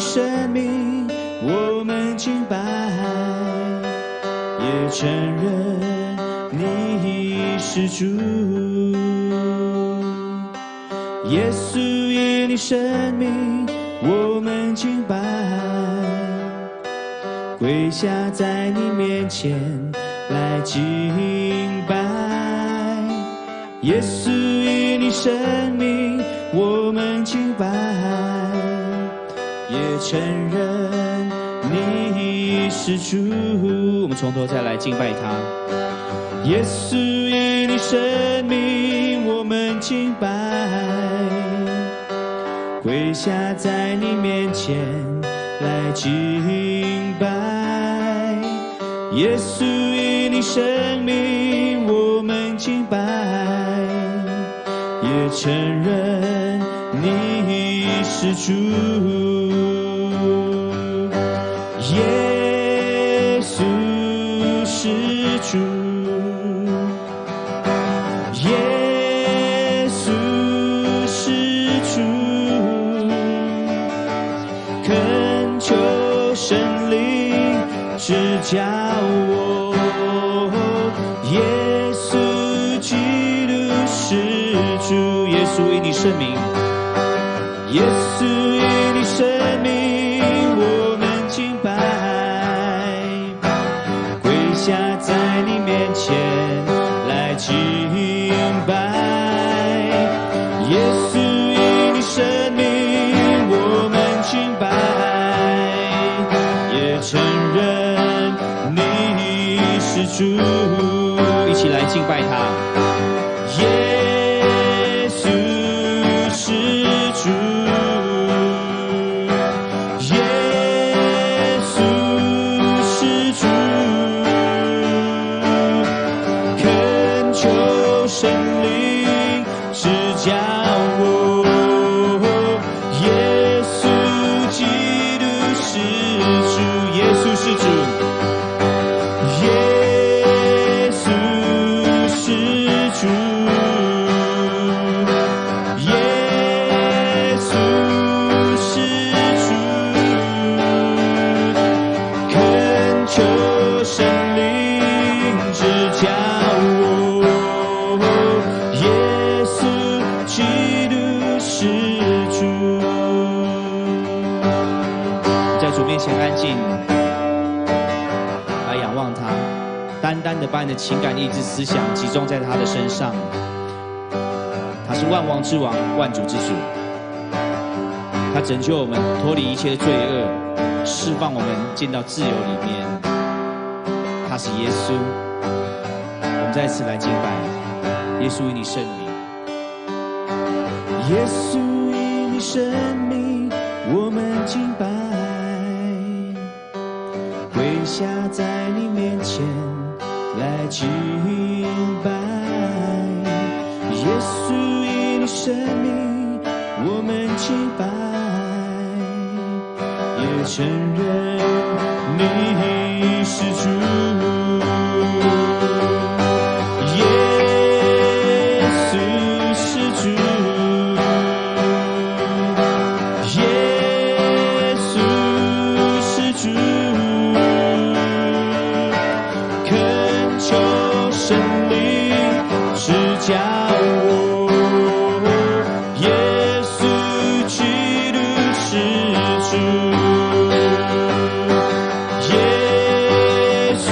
聖名，我們敬拜，也承認你是主。耶穌因你聖名，我們敬拜，跪下在你面前來敬拜。耶穌因你聖名，我們敬拜，也承認你是主。我們從頭再來敬拜他。耶穌因你聖名，我們敬拜，跪下在你面前來敬拜。耶穌因你聖名，我們敬拜，也承認你是主。耶穌是主，耶穌是主，懇求聖靈指教我，耶穌基督是主，耶穌因你聖名，耶穌因你聖名，我們敬拜，跪下在你面前來敬拜。耶穌因你聖名，我們敬拜，也承認你是主。一起來敬拜他。耶穌是主，耶穌是主，懇求聖靈指教我，耶穌基督是主，耶穌是主，耶穌是主，耶穌是主，懇求聖靈指教我，耶穌基督是主。在主面前安靜，來仰望他，單單的把你的情感、意志、思想集中在他的身上。他是萬王之王、萬主之主，他拯救我們脫離一切的罪惡，釋放我們進到自由裡面。他是耶穌，我們再次來敬拜耶穌，因你聖名。耶穌因你聖名，我們敬拜，跪下在你面前來敬拜。耶穌因你聖名，我們敬拜，也承認你是主。耶穌是主，耶穌是主，懇求聖靈指教我，耶穌基督是主，耶穌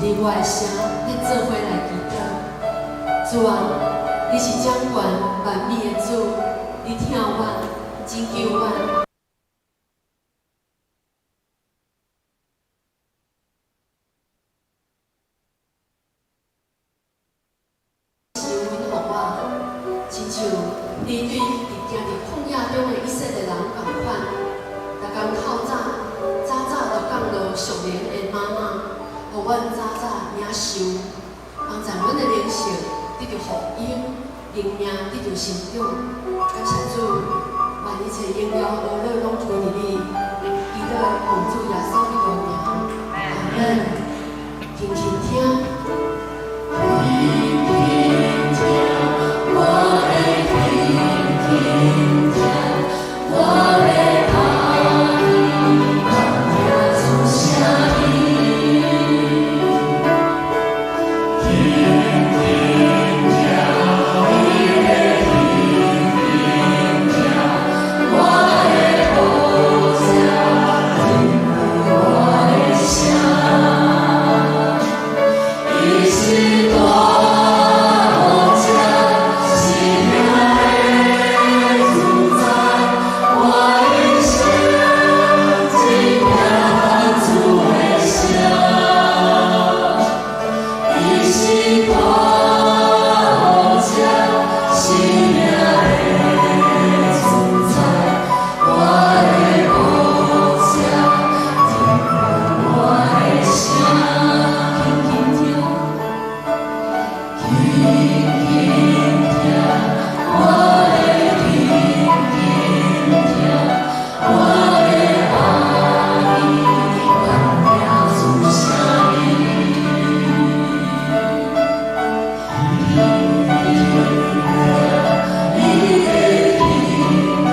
你我的聲，咱做伙來祈禱。主啊，你是掌權萬物的主，你疼阮，拯救阮。施恩予我，親像你對佇行佇曠野中的以色列人仝款，逐工透早，早早就降落屬靈的嗎哪，予阮早早領受，幫助阮的靈性得著復養，靈命得著成長。感謝主，願一切榮耀呵咾攏歸予你，祈禱奉主耶穌基督的名，阿門。輕輕聽。我的輕輕聽，我的阿姨聽出聲音。輕輕聽，你的輕輕聽，我的呼聲，聽我的聲。伊是大牧者，生命的主宰，我一生只聽主的聲。伊是大牧者，生命的主宰，我的牧者，聽我的聲，輕輕聽。輕輕聽，我的輕輕聽，我的阿姨聽出聲音。輕輕聽，你的輕輕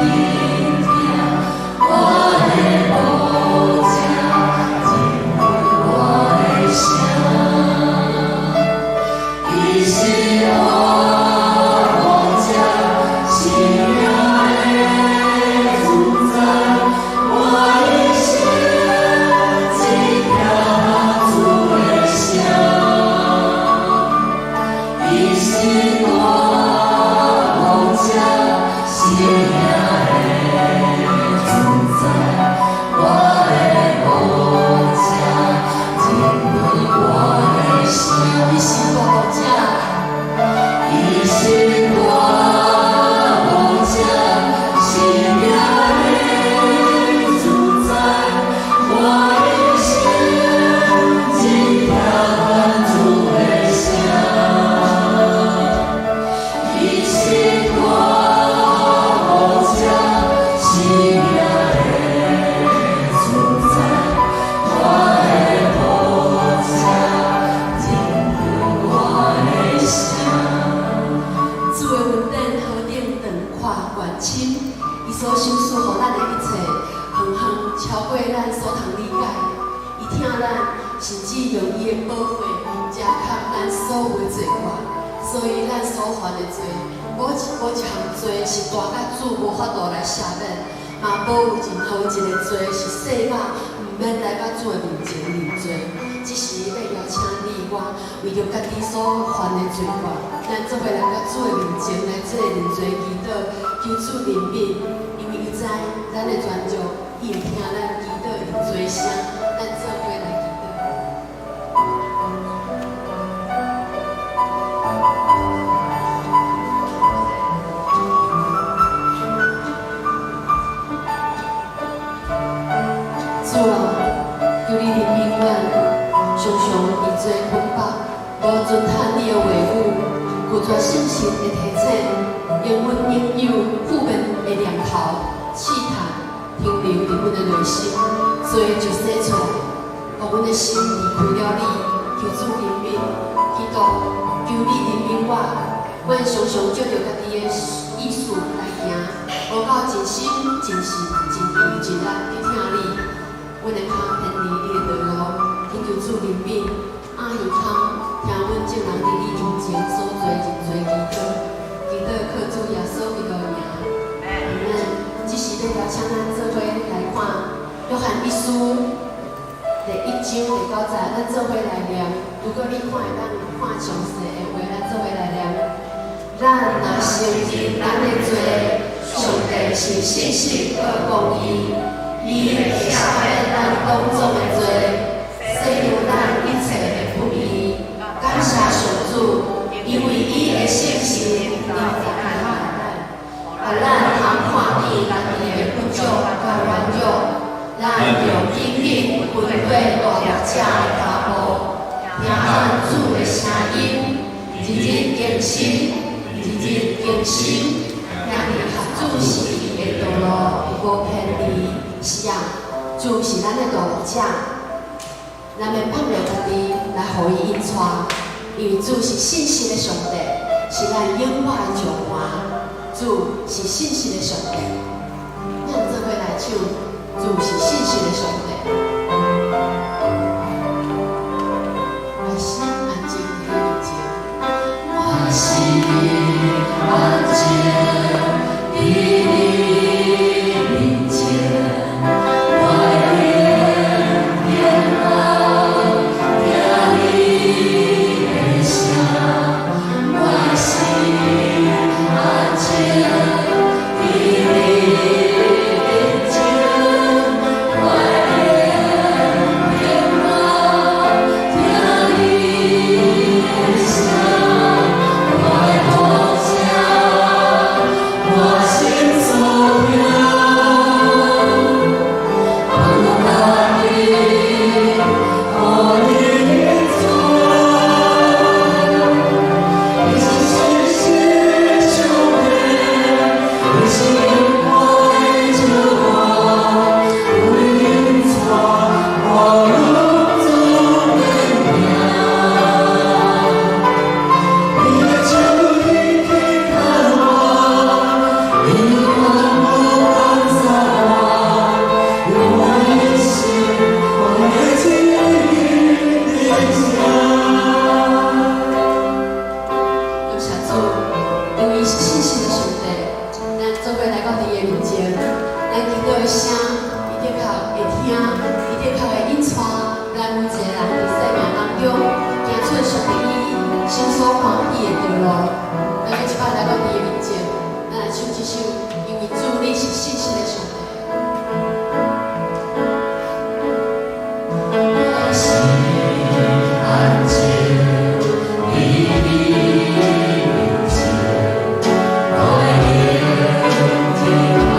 聽，我的牧者，聽我的聲。伊是王者，生命的主宰，我一生只聽主的聲。伊是大牧者，生命的主宰，我的牧者，聽我的聲。伊是大牧者，伊是大牧者，生命的主宰，我一生只聽主的聲。伊是大牧者，生命的主宰，我的牧者，聽我的聲。主的恩典何等長闊懸深，伊所賞賜予咱的一切，遠遠超過咱所通理解。伊疼咱，甚至用伊的寶血遮蓋咱所有的罪過。所以咱所犯的罪，無一項罪是大甲主無法度來赦免，嘛無有任何一個罪是細甲毋免來到主的面前認罪。這時欲邀請你我，為著家己所犯的罪過，咱做伙來到主的面前來做認罪祈禱，求主憐憫，因為伊知咱的軟弱，伊會聽咱祈禱認罪聲，咱做伙來祈禱。主啊，求你憐憫阮，常常被罪捆綁，無遵行你的話語，拒絕聖神的提醒，用阮擁有負面的念頭、試探停留佇阮的內心，罪就生出來，予阮的心離開了你。求主憐憫，基督，求你憐憫我，阮常常照著家己的意思來行，無夠盡心、盡性、盡意、盡力去疼你。阮的跤偏離你的道路，懇求主憐憫，阿耳孔聽阮眾人佇你面前所做認罪祈禱，祈禱靠主耶穌基督的名。阿們。這時欲邀請咱做伙來看約翰一書第1章第9節，咱做伙來念。如果你看會當看詳細的話，咱做伙來念。咱若承認咱的罪，上帝是信實閣公義，伊會赦免咱統統的罪，洗掉咱一切的不義。感謝上主，因為伊的聖神臨在咱，予咱通看見家己的不足佮軟弱，咱著緊緊跟綴大牧者的跤步，聽咱主的聲音，日日更新，日日更新，聽伫合主心意的道路，無偏離。是啊，主是咱的大牧者，咱欲放落家己來予伊引帶，因為主是信實的上帝，是咱永遠的石磐。主是信實的上帝，咱做伙來唱，主是信實的上帝。我心安靜佇你面前，我心安靜佇你面前，我的靈平安聽你的聲，我心安靜佇你面前，我的靈平安聽你的聲，我的牧者，我心所疼，放落家己，予你引帶。你是信實上帝，你是永遠的石磐，有你引帶，我攏總免驚。你的手緊緊牽我，永遠無放捨我，永遠一生，我會記你的感謝主，因為伊是信實的上帝，咱做伙來到伊的面前，咱祈禱的聲，伊的確會聽，伊的確會引帶咱每一個人佇生命當中，行出屬於伊心所歡喜的道路。咱閣一擺來到伊的面前，咱來唱這首，因為主你是信實的上帝。我心安靜佇你面前，我的靈平安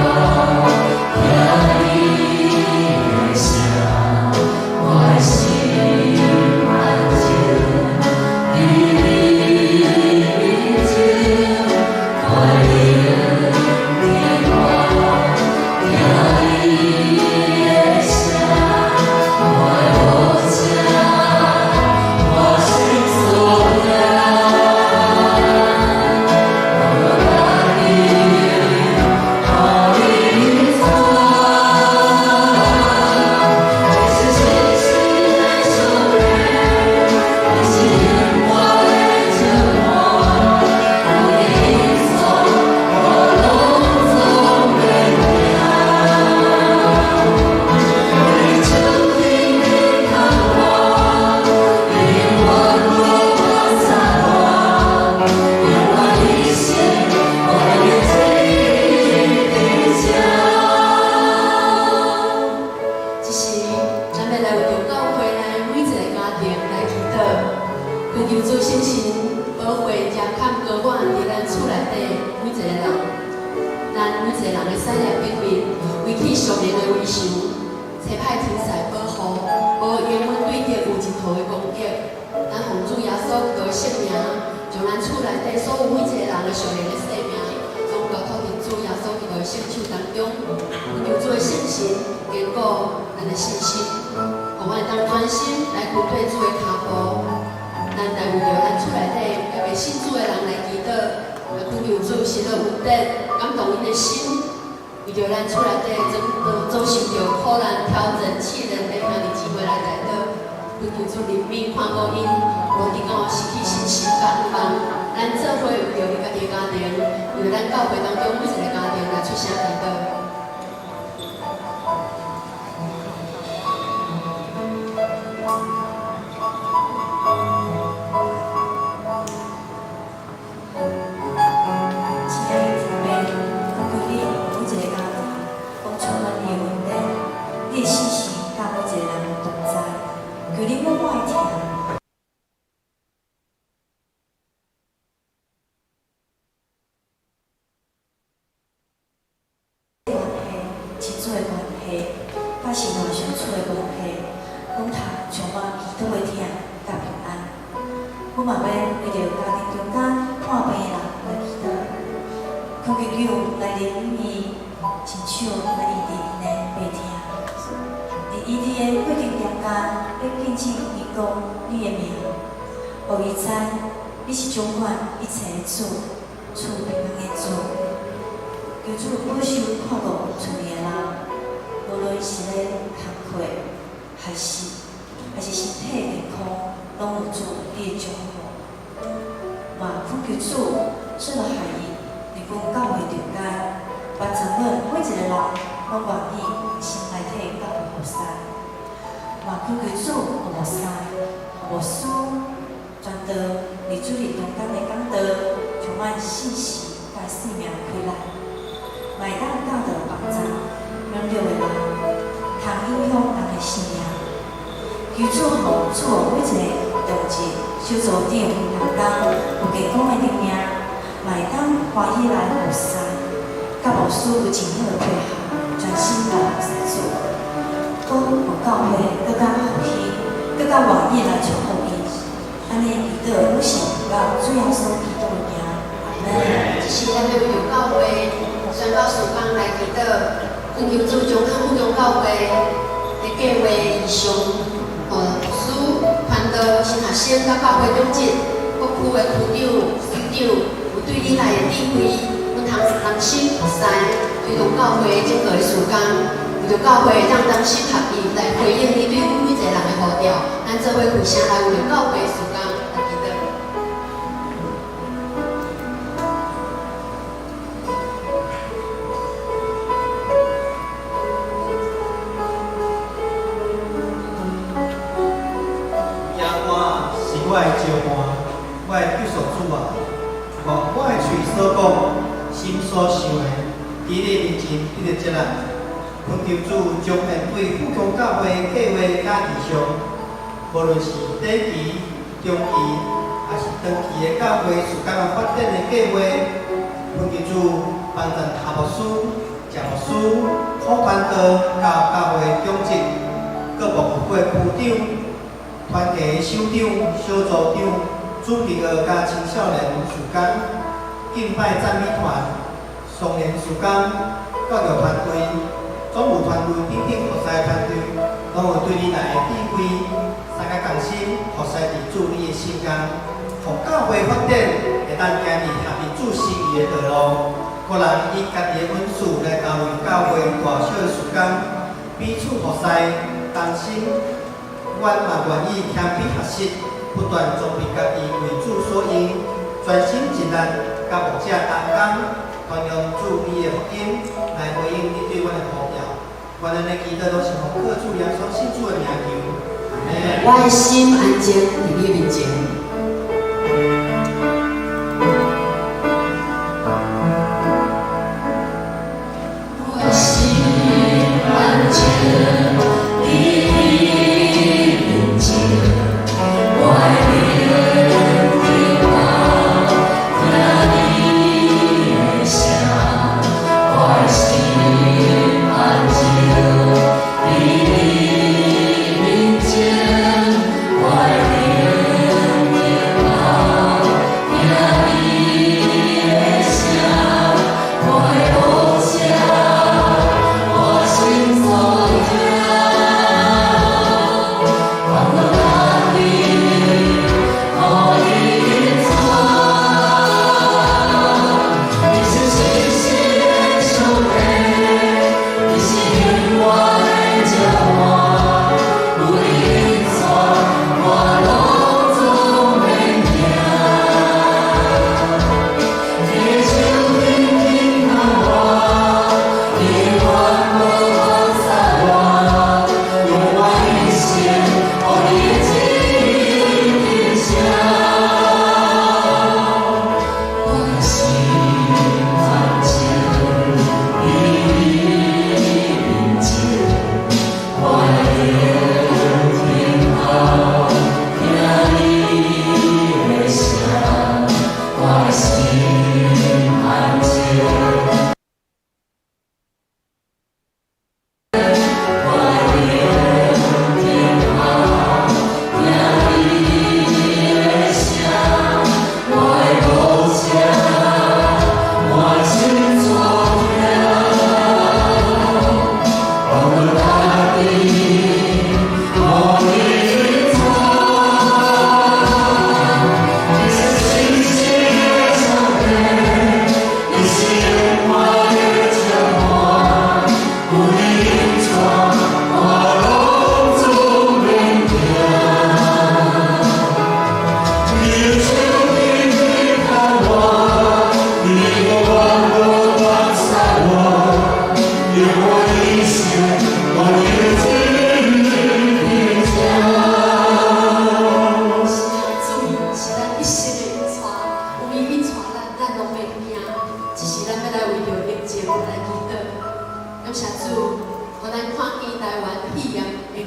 聽你的聲，我的心安靜佇你面前，我的靈平安聽你的聲，我的牧者，我心所疼，放落家己，予你引帶。你是信實的上帝，你是永遠的石磐，有你引帶，我攏總免驚。你手緊緊牽我，永遠無放捨我，永遠一生，我會記你這。這時，咱欲來為著教會內每一個家庭來祈禱，懇求主聖神保護遮看高管佇咱厝內底每一個人，咱每一個人的產業頂面，圍起屬靈的圍牆，差派天使保護，無容阮對敵有任何的攻擊。咱奉主耶穌基督的聖名，將咱厝內底所有每一個人的屬靈的生命，總交託佇主耶穌基督的聖手當中。懇求主的聖神堅固咱的信心，予阮會當專心來跟綴主的跤步。咱來為著咱厝內底猶未信主的人來祈禱，來懇求主施予恩典，感動𪜶的心，為著咱厝內底總遭受著苦難挑戰試煉的兄弟姊妹來代禱，懇求主憐憫看顧𪜶，無直到失去信心佮盼望。咱做伙為著你家己的家庭，為著咱教會當中每一個家庭來出聲祈禱。的信心佮每一个人同在，求你满满的疼。关系、亲子的关系、佮生活相处的关系，拢通充满基督的疼佮平安。阮嘛欲为著家庭中间破病的人来祈祷，恳求主来怜悯伊，亲手来医治𪜶的病痛。伫医治的过程中间，欲见证伊讲你的名，予伊知你是掌管一切的主，赐平安的主。求主保守看顾厝里的人，无论是咧工课，还是身体健康，攏有主你的祝福。嘛恳求主赐予伊，伫阮教會中間，幫助阮每一個人攏願意心內底教會服侍。嘛懇求主予牧師、牧師、傳道佇主日中間的講道，充滿信實佮生命開來，嘛會當教導幫助軟弱的人，通影響人的生命。求主予賜予每一個長執、小組長同工有健康的靈命，嘛會當歡喜來服侍，佮牧師有真好的配合，專心來服侍主。閣予教會閣較復興，閣較願意來祝福伊。按呢祈禱，攏是奉靠主耶穌基督的名，阿門。這是咱欲為著教會宣教事工來祈禱，懇求主將咱福隆教會的計劃異象，予牧師、傳道、神學生佮教會長執、各區的區長、組長，有對你來的智慧，阮通同心服侍，推動教會整個的事工，為著教會會當同心合意來回應你對阮每一個人的呼召，咱做伙開聲來為著教會事工來祈禱。耶和華是我的石磐，我的救贖主啊！願我的喙所講、心所想的，佇你面前得著接納。懇求主將面對富強教會計劃佮異象，無論是短期、中期，抑是長期的教會事工發展的計劃，懇求主幫助夏牧師、謝牧師、孔傳道佮教會長執、各牧會區長、團體首長、小組長、主日學佮青少年事工、敬拜讚美團、雙聯事工、教育團隊、總務團隊等等服侍團隊，攏有對你來的智慧，三個同心服侍佇主你的心工，予教會發展會當行佇合佇主心意的道路。各人以家己的恩賜來投入教會大小的事工，彼此服侍同心。阮嘛願意謙卑學習，不斷裝備家己為主所用，專心盡力，佮牧者同工，傳揚主你的福音，來回應你對阮的呼召。阮按呢祈禱攏是奉靠主耶穌聖主的名求，阿門。我的心安靜佇你面前。我的心安靜佇你面前，我的靈渴望聽你的聲，我的心安靜佇你面前，我的靈。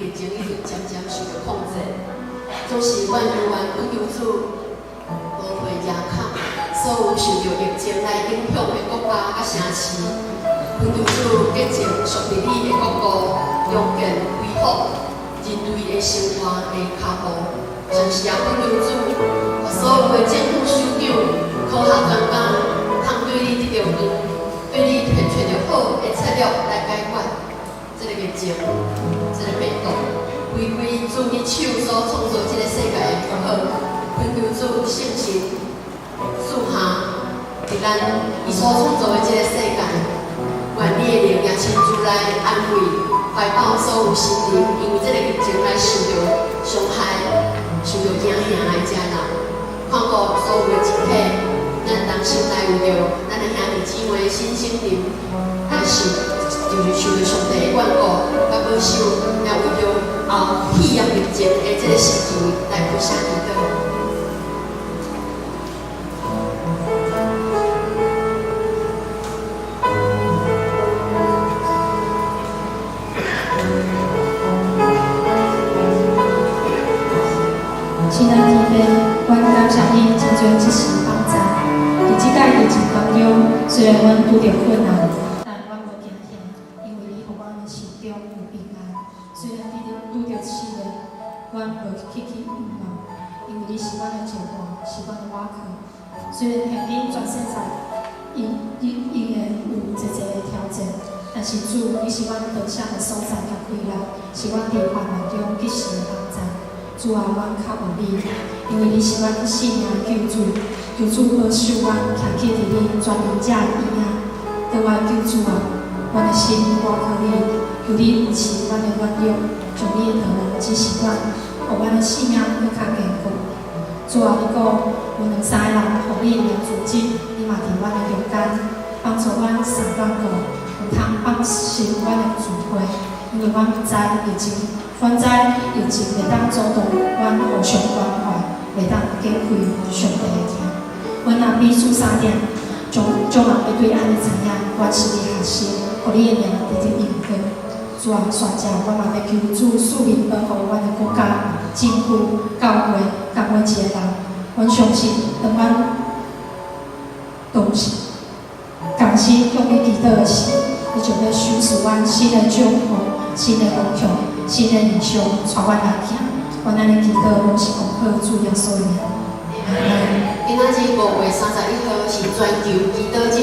疫情已經漸漸受著控制。總是阮猶原懇求主保護遮坎，所有受著疫情來影響的國家佮城市，懇求主潔淨屬佇你的國度，重建恢復人類的生活的跤步。同時也懇求主，所有的政府首長、科學專家，通對你得著光，對你提出著好的策略來解決這个疫情、這个病毒。回歸主你手所創造這个世界的美好，懇求主聖神賜下佇咱伊所創造的這个世界，願你的靈也親自來安慰、懷抱所有心靈，因為這个疫情來受著傷害、受著驚嚇的這人，看顧所有的肢體，咱同心來為著咱的兄弟姊妹身心靈來受，就是受著上帝的眷顧佮保守，也為著後肺炎疫情的這个時期來開聲祈禱。親愛的天父，阮感謝你真濟支持幫助。佇這擺疫情當中，雖然阮拄著困難，但阮無驚嚇，因為你予阮的心中有平安。雖然拄著試煉，阮無去去仰望，因為你是阮的石伴，是阮的倚靠。雖然現今全世界依然有濟濟的挑戰，但是主，你是阮得勝的所在佮氣力，是阮佇患難中及時的幫助。主啊，阮靠著你，因為你是阮性命的救主，求主保守阮徛起佇你全能者的邊仔。當我的救主啊，阮的心倚靠你，求你維持阮的軟弱，將你的道路指示阮，予阮的性命閣較堅固。主啊，你講有兩三个人奉你名聚集，你嘛佇阮的中間，幫助阮三更顧，有通放心阮的聚會，因為阮知疫情。阮知疫情袂當阻擋阮互相關懷，袂當解開上帝的疼。阮若彼此相疼，眾眾人會對按呢知影，阮是你學生，予你的名得著榮光。主啊，煞者阮嘛欲求主賜靈保護阮的國家、政府、教會，佮每一个人。阮相信，當阮同心同心向你祈禱的時，你就欲賞賜阮新的祝福、新的方向、新的異象，帶阮來行。阮按呢祈禱，攏是奉靠主耶穌的名。阿們。今仔日5月31號是全球祈禱日，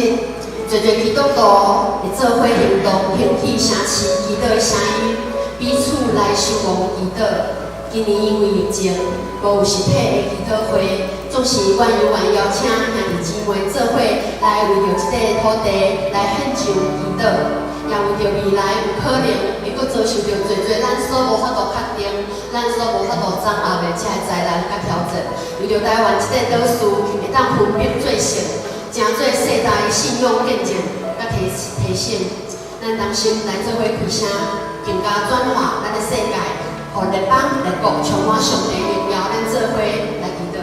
濟濟基督徒會做伙行動，興起城市祈禱的聲音，彼此來相互祈禱。今年因為疫情，無有實體的祈禱會，總是阮猶原邀請兄弟姊妹做伙來為著這个土地來獻上祈禱，也為著未來有可能會閣遭受著濟濟咱所無法度確定、咱所無法度掌握的這个災難佮挑戰。為著台灣這个島嶼會當分別做聖，成做世代信仰見證佮提提醒，咱同心來做伙開聲，更加轉化咱的世界，予列邦列國充滿上帝榮耀。咱做伙來祈禱。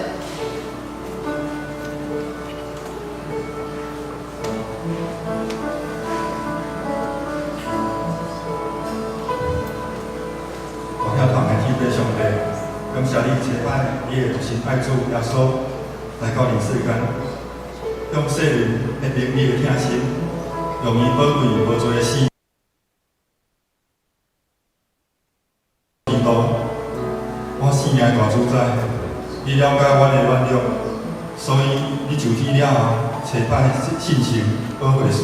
大天堂的天父上帝，感謝你差派你的獨生愛子耶穌來到人世間，用世人的靈你的疼心，用伊寶貴無罪的死基督，我生命的大主宰，你了解阮的軟弱，所以你就天了後，差派聖神保惠師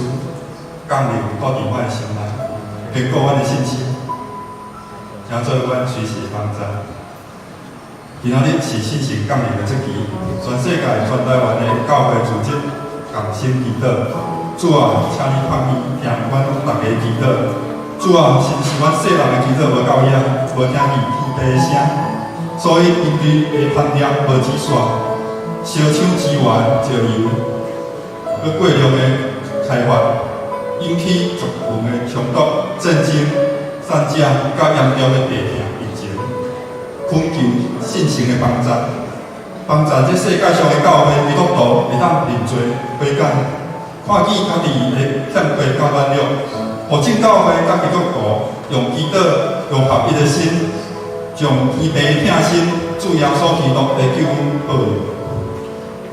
降臨到佇我的心內，堅固阮的信心，成做阮隨時的幫助。今仔日是聖神降臨的節期，全世界、全台灣的教會組織共心祈禱。主啊，請你放耳聽阮逐家祈禱。主啊，是毋是阮世人的祈禱無夠遐，無聽見天父的聲，所以因為的貪念無止線，燒搶資源、石油，閣過量的開發，引起族群的衝突、戰爭、散者佮嚴重的地震疫情，懇求聖神的幫助，幫助這世界上的教會基督徒會當認罪悔改，看見家己的欠缺佮軟弱，予眾教會佮基督徒用祈禱用合一的心，將天父的疼心、主耶穌基督的救恩保佑，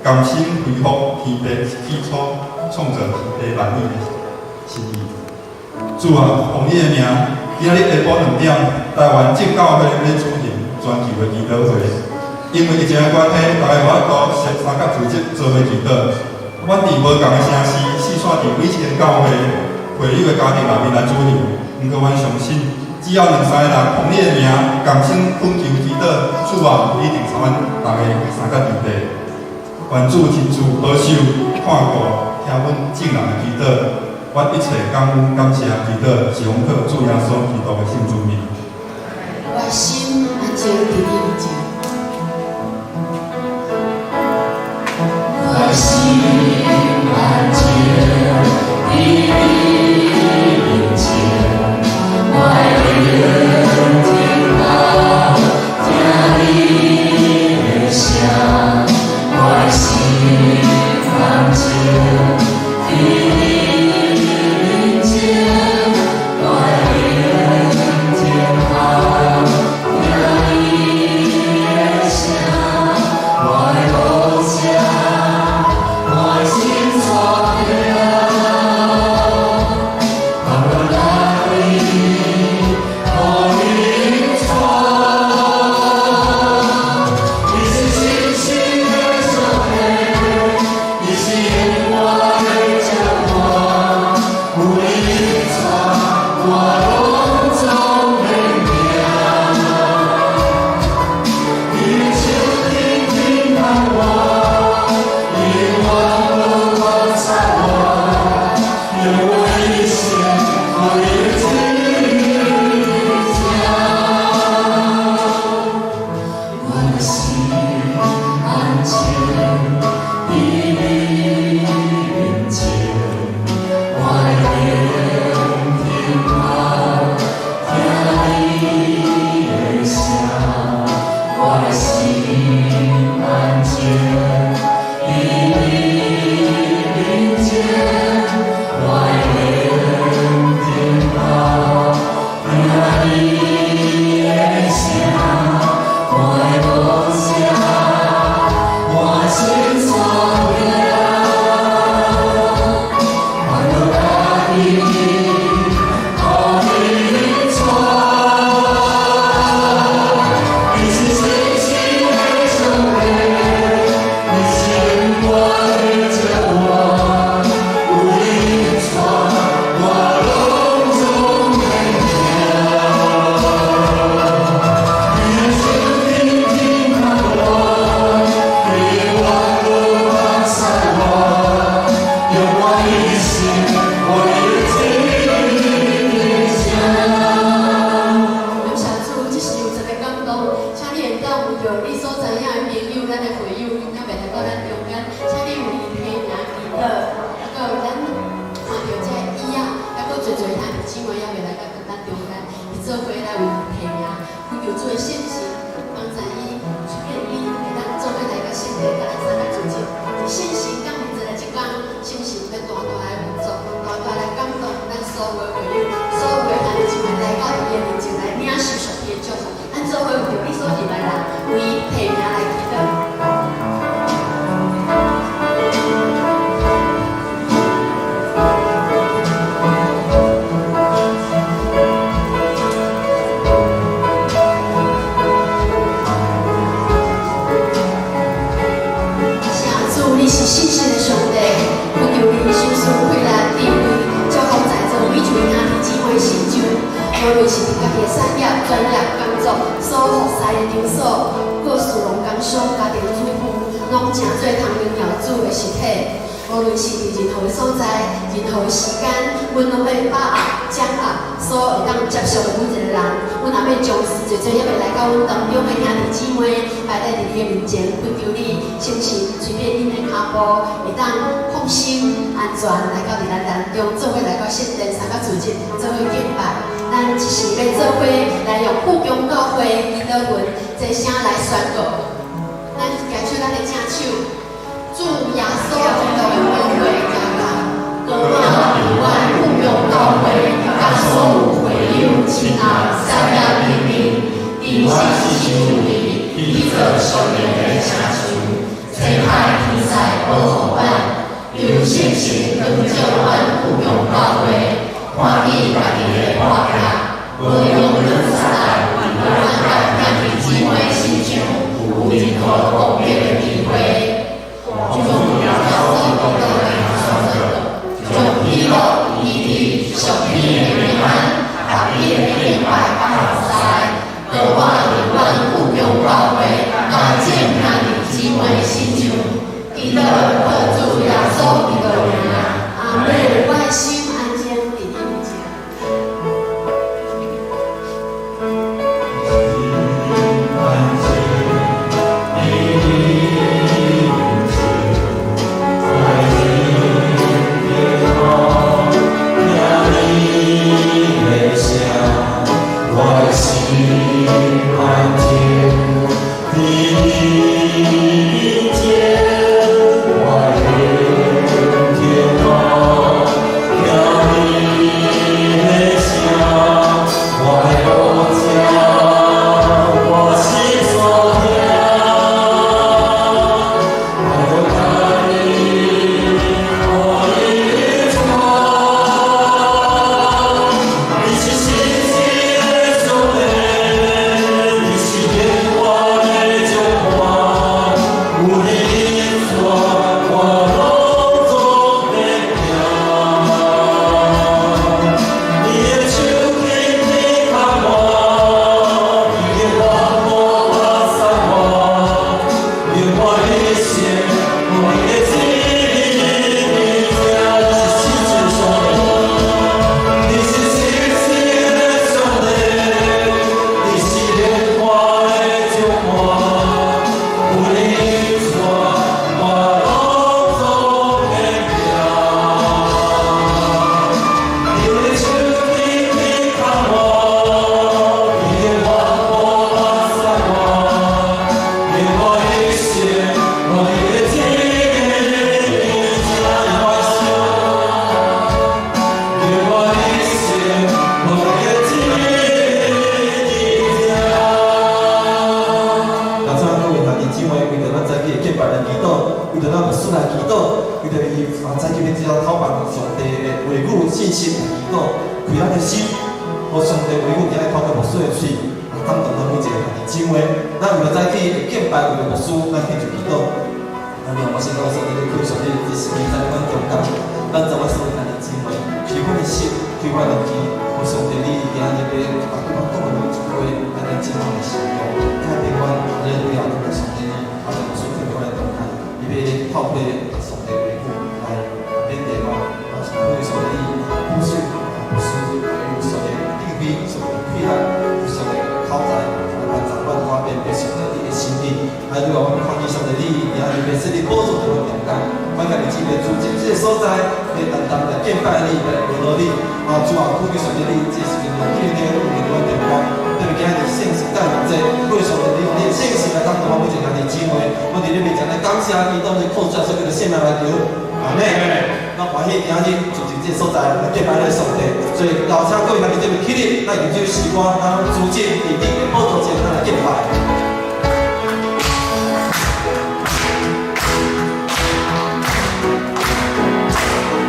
甘心恢復天父起初創造天地萬物的心意。主啊，奉你的名，今仔日下晡2點，台灣正教會欲舉行全球的祈禱會。因為疫情的關係，大家無法度相佮組織做伙祈禱。阮佇無仝的城市，四散佇每一間教會會友的家庭內面來舉行。毋過，阮相信，只要兩三個人奉你的名，仝心懇求祈禱，主啊，你一定賜阮逐家相佮佇地。願主親自保守、看顧、聽阮眾人的祈禱。阮一切感恩感謝祈禱，是奉靠主耶穌基督的聖主名。我的心安靜佇你面前。我的心安靜佇你面前，我的靈聽候聽你的聲，我的心安靜佇你面前，我的靈聽候聽你的聲，我的無聲，我心帶領，放落來，予你帶。你是信實的上帝，你是永遠的照伴，有你帶，我攏總免驚。你的手緊緊牽我，你永遠無放捨我，用我一生予你支持。我的心安靜佇你面前，我的靈聽候聽你的聲，我的心安靜佇你面前，我的靈聽候聽你的聲，我的無聲，我心帶領，放落來，予你帶。你是信實的上帝，你是永遠的照伴，有你帶，我攏總免驚。你的手緊緊牽我，你永遠無放捨我，用我一生予你支持。感謝主，這時有一个感動，請你會當為著你所知影的朋友，咱的會友，今仔袂來到咱中間，請你為伊提名祈禱，啊，閣有咱看著這个椅仔，啊，閣濟濟兄弟姊妹也袂來到咱中間，伊做伙來為伊提名，懇求主的聖神幫助伊出現伊，會當做伙來到聖殿，佮咱相佮組織。聖神敢伫這个這工，聖神欲大大來運作，大大來感動咱所有的會友，所有的兄弟姊妹來到伊的面前來領受上帝的祝福。咱做伙為著你所認的人，為伊提名來祈禱。謝主，你是信實的上帝，懇求你賞賜惠力、智慧，祝福在座每一位兄弟姊妹心中，無論是佇家己的產業、專業、工作、所服侍的場所，各事農工商、家庭主婦，攏成做通榮耀主的實體。無論是佇任何的所在、任何的時間，阮攏欲把握、掌握所會當接觸的每一個人。阮也欲將濟濟猶未來到阮當中的兄弟姊妹，擺在佇你的面前，懇求你聖神催變𪜶的跤步，會當放心安全來到佇咱當中，做伙來到聖殿，相佮組織，做伙敬拜。咱這時欲做伙來用富強教會祈禱文齊聲來宣告。咱舉出咱的正手，主耶穌基督的寶血加加，膏抹佇阮富強教會，佮所有會友。親愛啥物平平，伫信心有力，去做屬靈的成就，差派天使保護阮，求聖神光照阮富強教會，看見家己的破拆，無容許撒旦佇阮佮兄弟姊妹身上有任何攻擊的機會。將耶穌基督的名將喜樂、醫治、屬天的平安、合一的敬拜佮服侍，倒滿佇阮富強教會佮眾兄弟姊妹身上，祈禱靠主耶穌基督的名，阿門。我的心安靜佇你面前。安靜佇你面前，在天堂聽你的聲，我的心安靜佇你面前，我的天堂聽你的聲，我的寶座，我心所疼，愛著你，予你帶。你是信實的上帝，你是變化的掌權，有你帶，我攏總會行。你的手緊緊牽我，你的話無放鬆我，令我一生予你的旨意行。你是信實的上帝，你是信實的上帝，你是變化的掌權，有你帶，我攏總會行。你的手緊緊牽我，你的話無放鬆我，令我一生予你的旨意行。令我一生予你的旨意行。邀請各位兄弟姊妹，為著咱早起的敬拜來祈禱，為著咱牧師來祈禱，為著伊早起欲這頭辦上帝的話語信息來祈禱，開咱的心，予上帝話語今日透過牧師的喙，來感動咱每一個兄弟姊妹。咱為著早起的敬拜，為著牧師，咱獻上祈禱。咱讓我先講上帝的開上帝的時間在阮中間，咱怎麼所有兄弟姊妹，開阮的心，開阮的耳，予上帝你今日欲把對阮講的每一句話，咱來進阮的心中，改變阮，咱了通過上帝你，將牧師放佇阮的中間，伊欲透過上帝話語來勉勵我，求上帝你保守牧師，有上帝智慧，上帝氣力，有上帝口才，來幫助阮我辨別上帝你的心意。還有阮看見上帝你今日欲設立寶座佇阮中間，阮家己姊妹住進這個所在，欲單單來敬拜你，來榮耀你。主啊，求求上帝你，這時陣讓天天攏佇阮中間，特別今日聖神誕節，求上帝你用你的聖神來感動阮每一個兄弟姊妹。我佇你面前來感謝伊，當你靠主所叫做聖靈來求，阿們。咱歡喜今日住進這個所在來敬拜咱的上帝，所以邀請各位兄弟姊妹起立，咱用這首詩歌，咱主進佇頂的寶座前，咱來敬拜。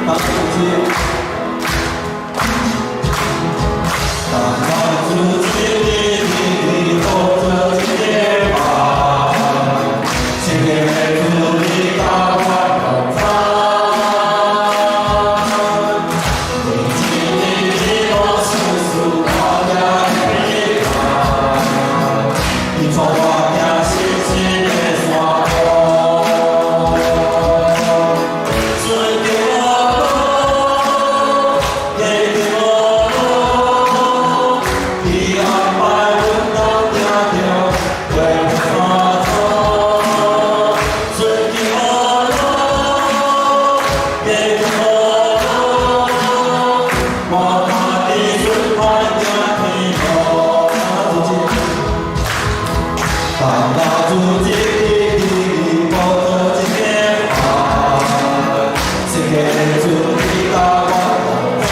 當主當主的寶座前拜，聖靈的主你甲我同在，你旨意無事事我也會來，你帶我行信實的山路，順著我路，逆著我路，伊安排阮當行著過山路，順著我路，逆著我路，我家己順快行天路。當老主一日寶座前拜，聖潔的主你甲我同在，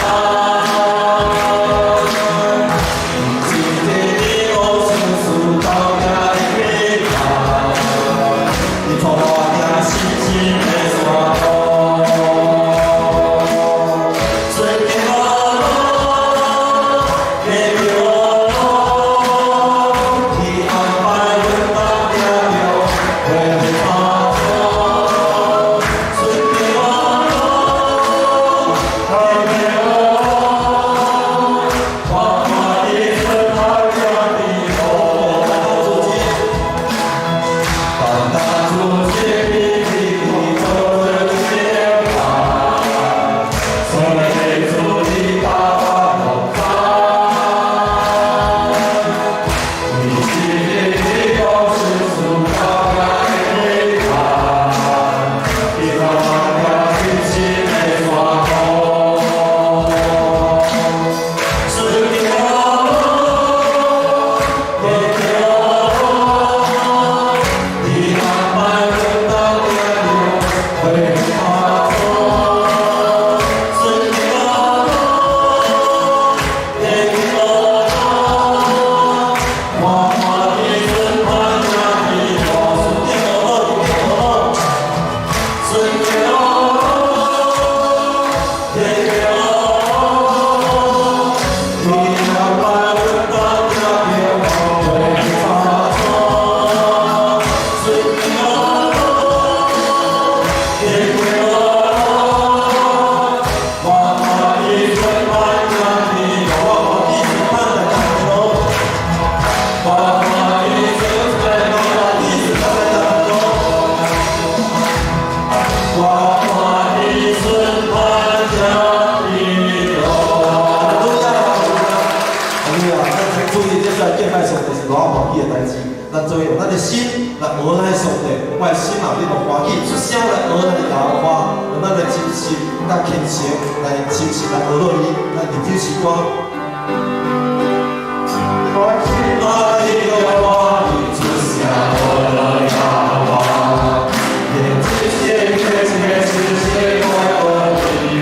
我看伊出現我看伊出盼正天堂。哈利路亞！咱注意，這次來敬拜上帝是偌歡喜的代誌。咱做用咱的心來學咱的上帝，我的心啊，你若歡喜，出聲來學咱的耶和華，用咱的真心佮虔誠來真心來學落伊，咱念這首歌。我心啊，你著歡喜，出聲學耶和華，連這些一切這些我愛你。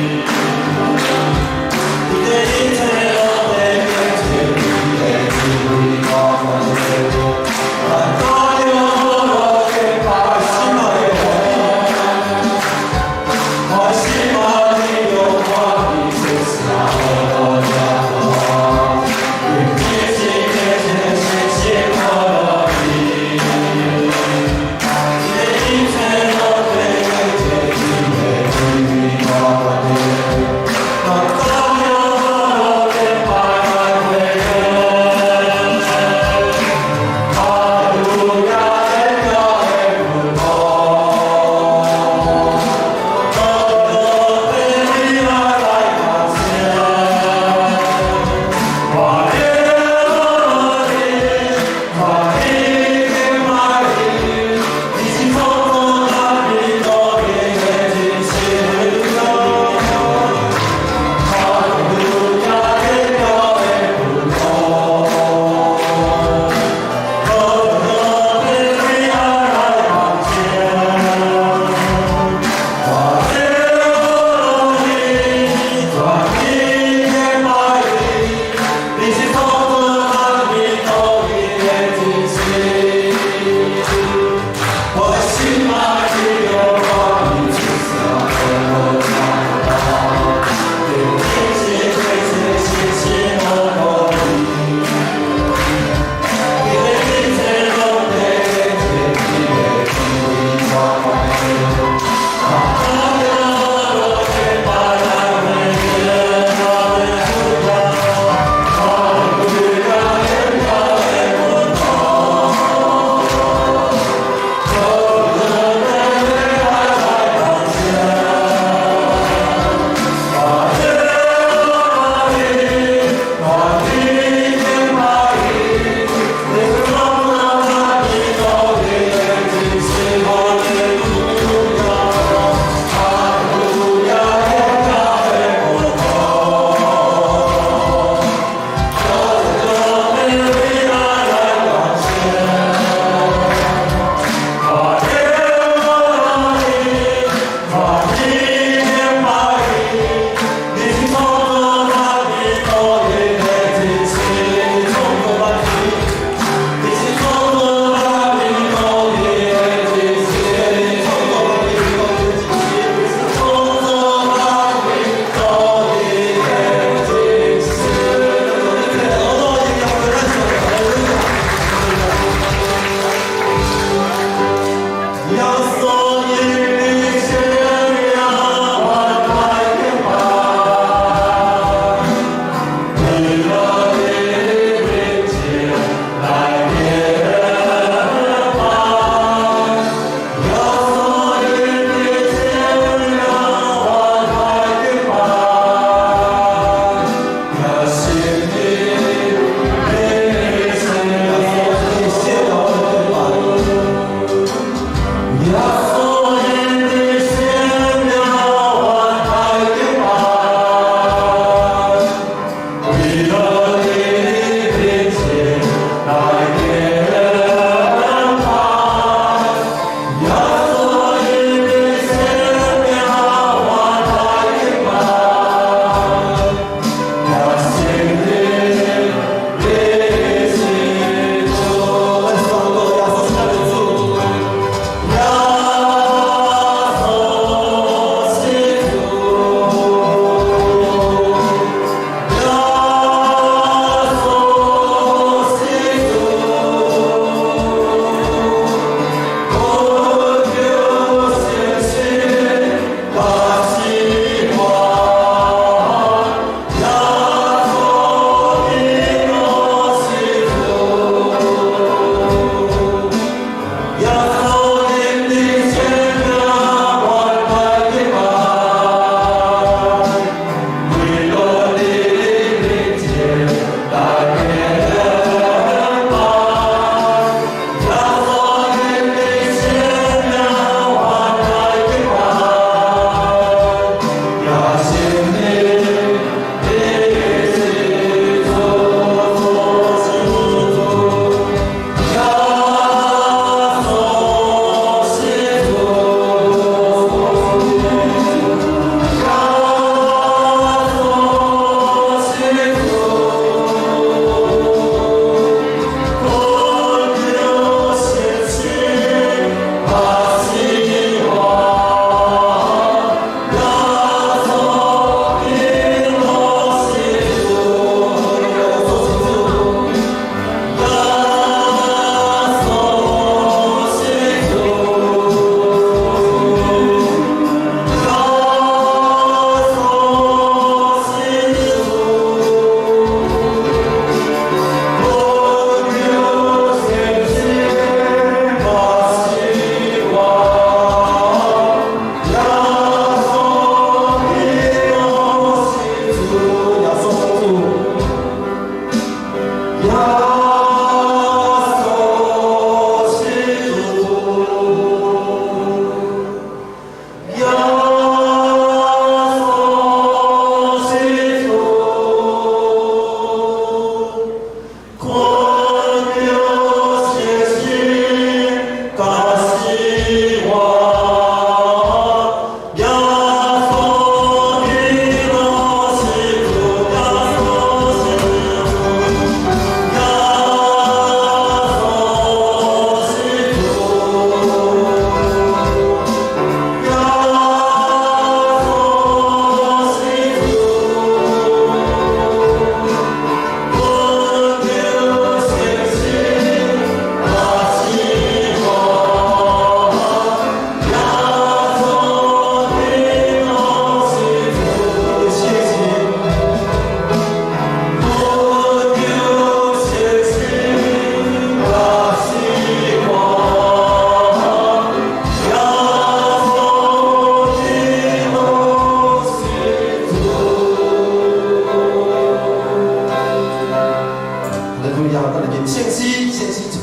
你的一切攏在變成你的智慧我咱大了我的我的心啊，你著歡喜，我心啊，你著歡喜，出聲學耶和華。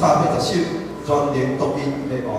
780首，全能獨一的王。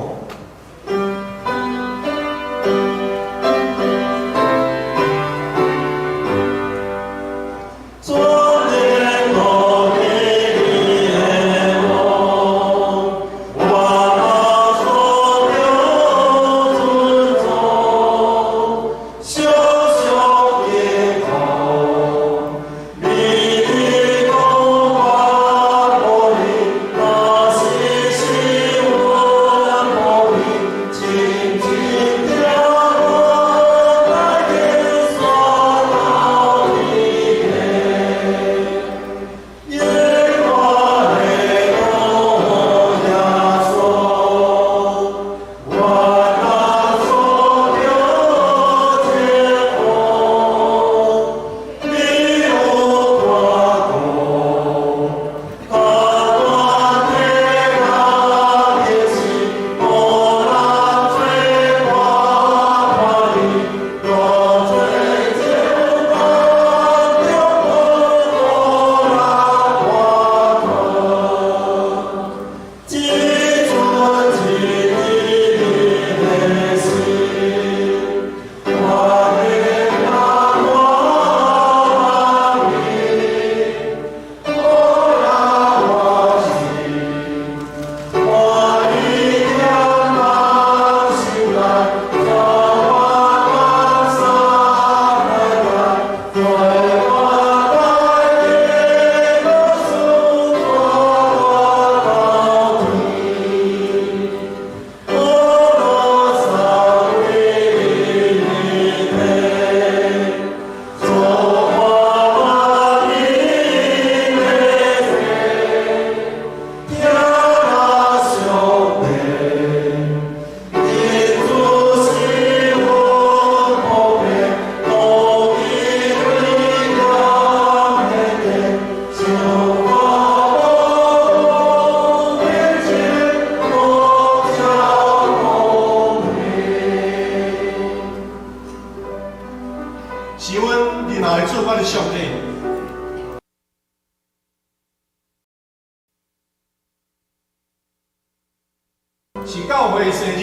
是教會生日，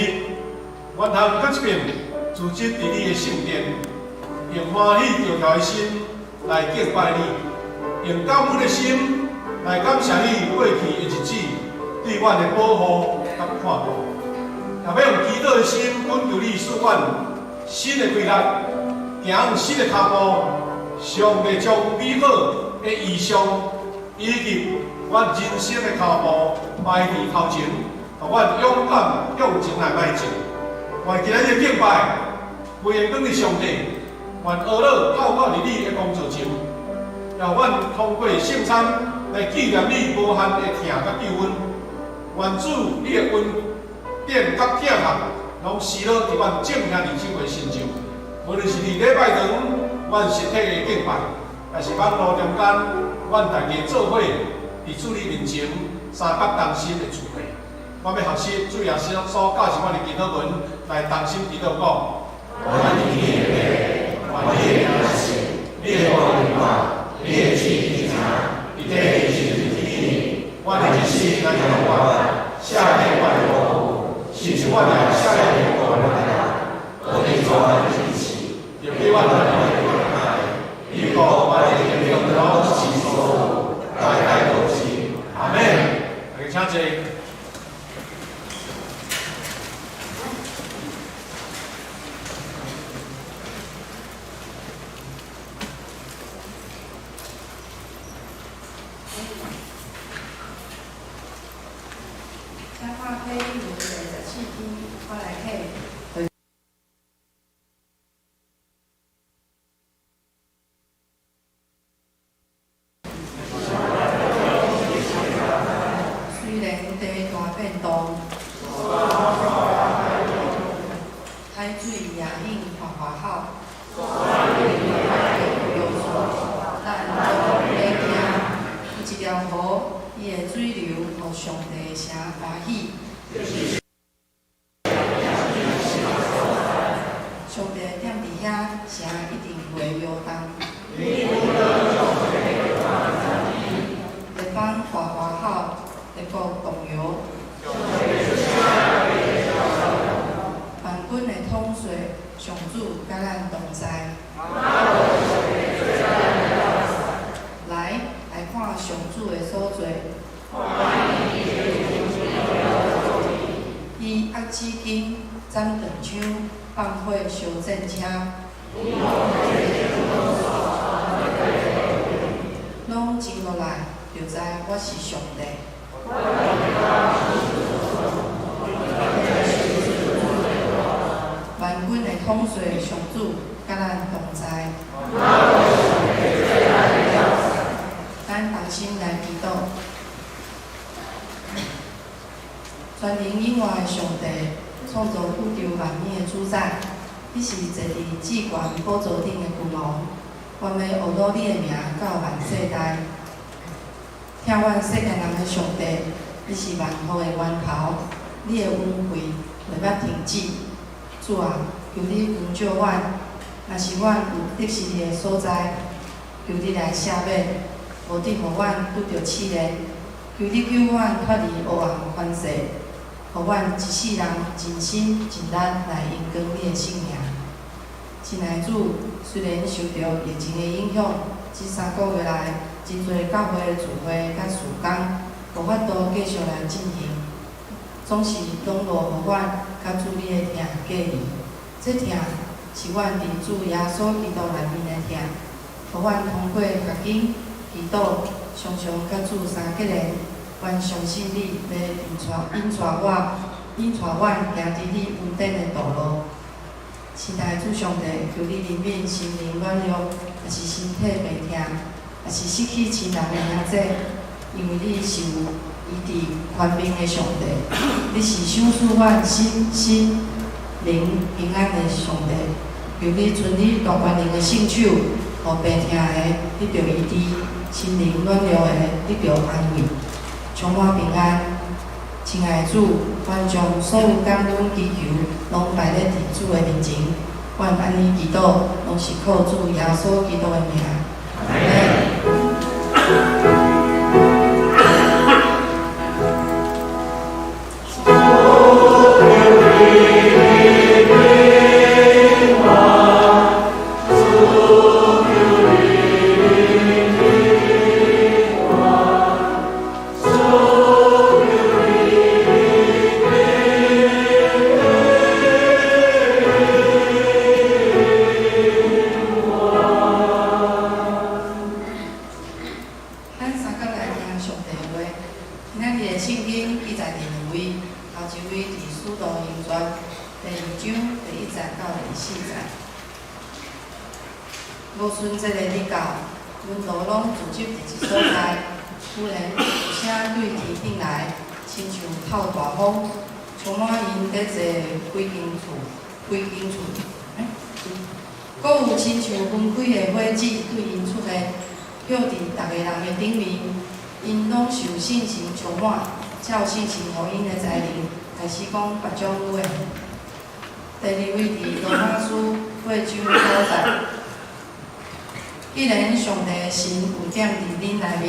願通閣一遍聚集佇你的聖殿，用歡喜著跳的心來敬拜你，用感恩的心來感謝你過去的日子對阮的保護佮看顧，也欲用祈禱的心懇求你賜阮新的氣力，行新的跤步，上帝將美好的異象以及阮人生的跤步擺佇頭前。予阮勇敢向前來邁進。願今仔日敬拜歸榮轉予上帝，願阿樂透過佇你的工作前，也予阮通過聖餐來紀念你無限的疼佮救恩。願主你的恩典佮疼痛，攏施落佇阮眾兄弟姊妹身上。無論是佇禮拜堂，阮實體的敬拜，抑是網路中間，阮大家做伙佇主你面前三角同心的聚會。我欲學習主耶穌所教示阮的祈禱文，來同心祈禱講。我佇天的父，願你的名聖，你的國臨到，你的旨意行，佇地親像佇天。阮的一世來予阮，赦免阮的過誤，親像阮也赦免過阮的人。無去遭阮的試，就叫阮脫離兇惡，因國萬的權柄攏是所有，代代都是。阿們。大家請坐。請看啟文第14篇，我來啟。雖然地大變動，海水也應嘩嘩吼，咱攏袂驚。有一條河，伊的水流予上帝的城歡喜。上帝踮佇遐，城一定袂搖動。列邦嘩嘩吼，列國動搖。萬軍的統帥上主佮咱同在。來，來看上主的所做。伊壓紫荊，斬斷槍，放火燒戰車。攏靜落來，就知我是上帝。萬軍的統帥上主佮咱同在。咱同心來祈禱。全能永活的上帝，創造宇宙萬物的主宰，你是坐佇至懸寶座頂的君王，願欲學魯你的名到萬世代。疼阮世間人的上帝，你是萬福的源頭，你的恩惠袂捌停止。主啊，求你光照阮，若是阮有得失你的所在，求你來赦免，無得予阮拄著試煉。求你救阮脫離黑暗權勢，予阮一世人盡心盡力來榮光你的聖名。親愛的主，雖然受著疫情的影響，這3個月來，真濟教會聚會佮事工無法度繼續來進行，總是攏無予阮佮主你的疼隔離。這疼是阮佇主耶穌基督內面的疼，予阮通過讀經、祈禱，常常佮主相結連。阮相信你欲引帶阮行佇你恩典的道路。親愛的主上帝，求你憐憫心靈軟弱，抑是身體病痛，抑是失去親人的兄弟，因為你是有醫治寬憫的上帝，你是賞賜阮身心靈平安的上帝。求你伸你大權能的聖手，予病痛的得著醫治，心靈軟弱的得著安慰，充滿平安。親愛的主，阮將所有感恩祈求，攏擺咧佇主的面前。阮按呢祈禱，攏是靠主耶穌基督的名。阿們。咱三角來聽上帝話。今仔日的聖經記載佇兩位，頭一位佇使徒行傳第2章第1節到第4節。五旬節的日到，門徒攏聚集佇一所在，忽然有聲對天頂來，親像透大風，充滿𪜶佇坐規間厝。閣有親像分開的火子對𪜶出現，歇佇逐个人的頂面，𪜶攏受聖神充滿，才有聖神予𪜶的才能，開始講別種語言。第二位佇羅馬書8章9節，既然上帝的神有踮佇恁內面，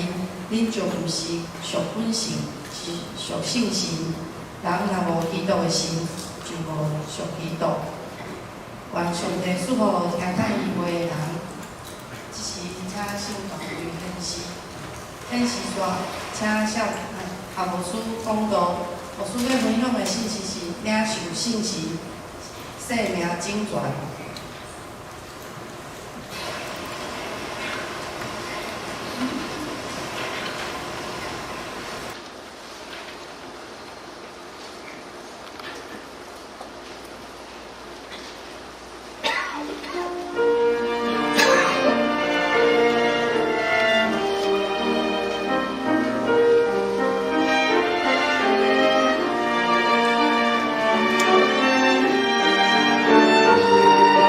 恁就毋是屬本性，是屬聖神。人若無基督的神，就無屬基督。願上帝賜福聽見伊話的人。這時，請聖大衛顯示，顯示煞，請小合牧師講道。牧師欲分享的信息是領受聖神，生命整全。主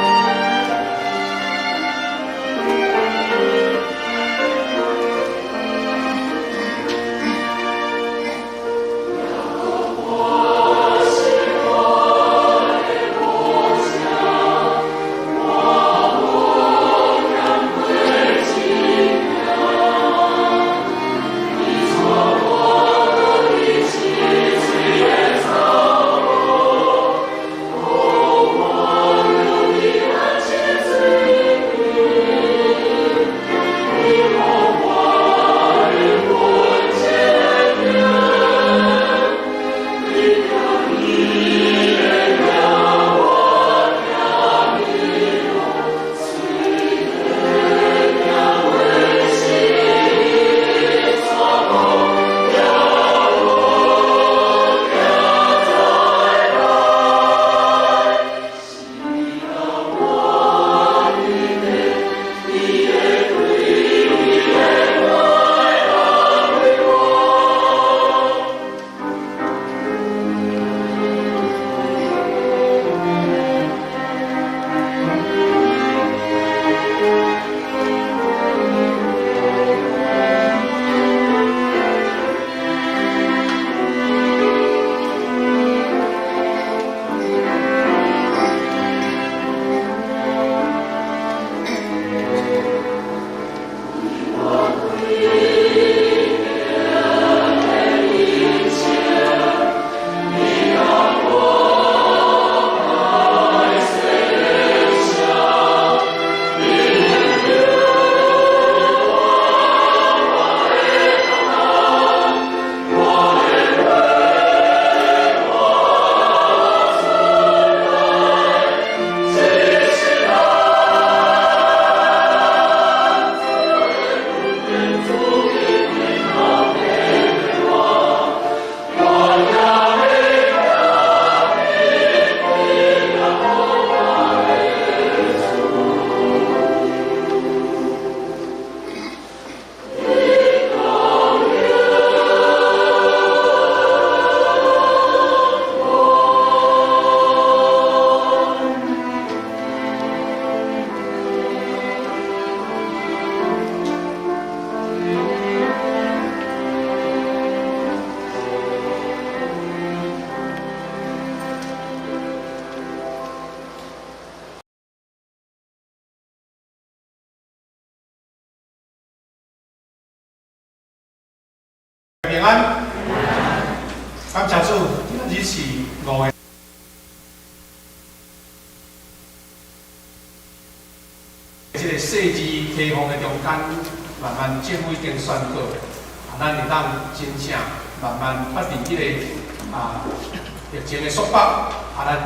平安。感謝主，今日是5月這個細緻開放的中間，慢慢政府已經宣告，啊，咱會當真正慢慢發展這個疫情的束縛，啊，咱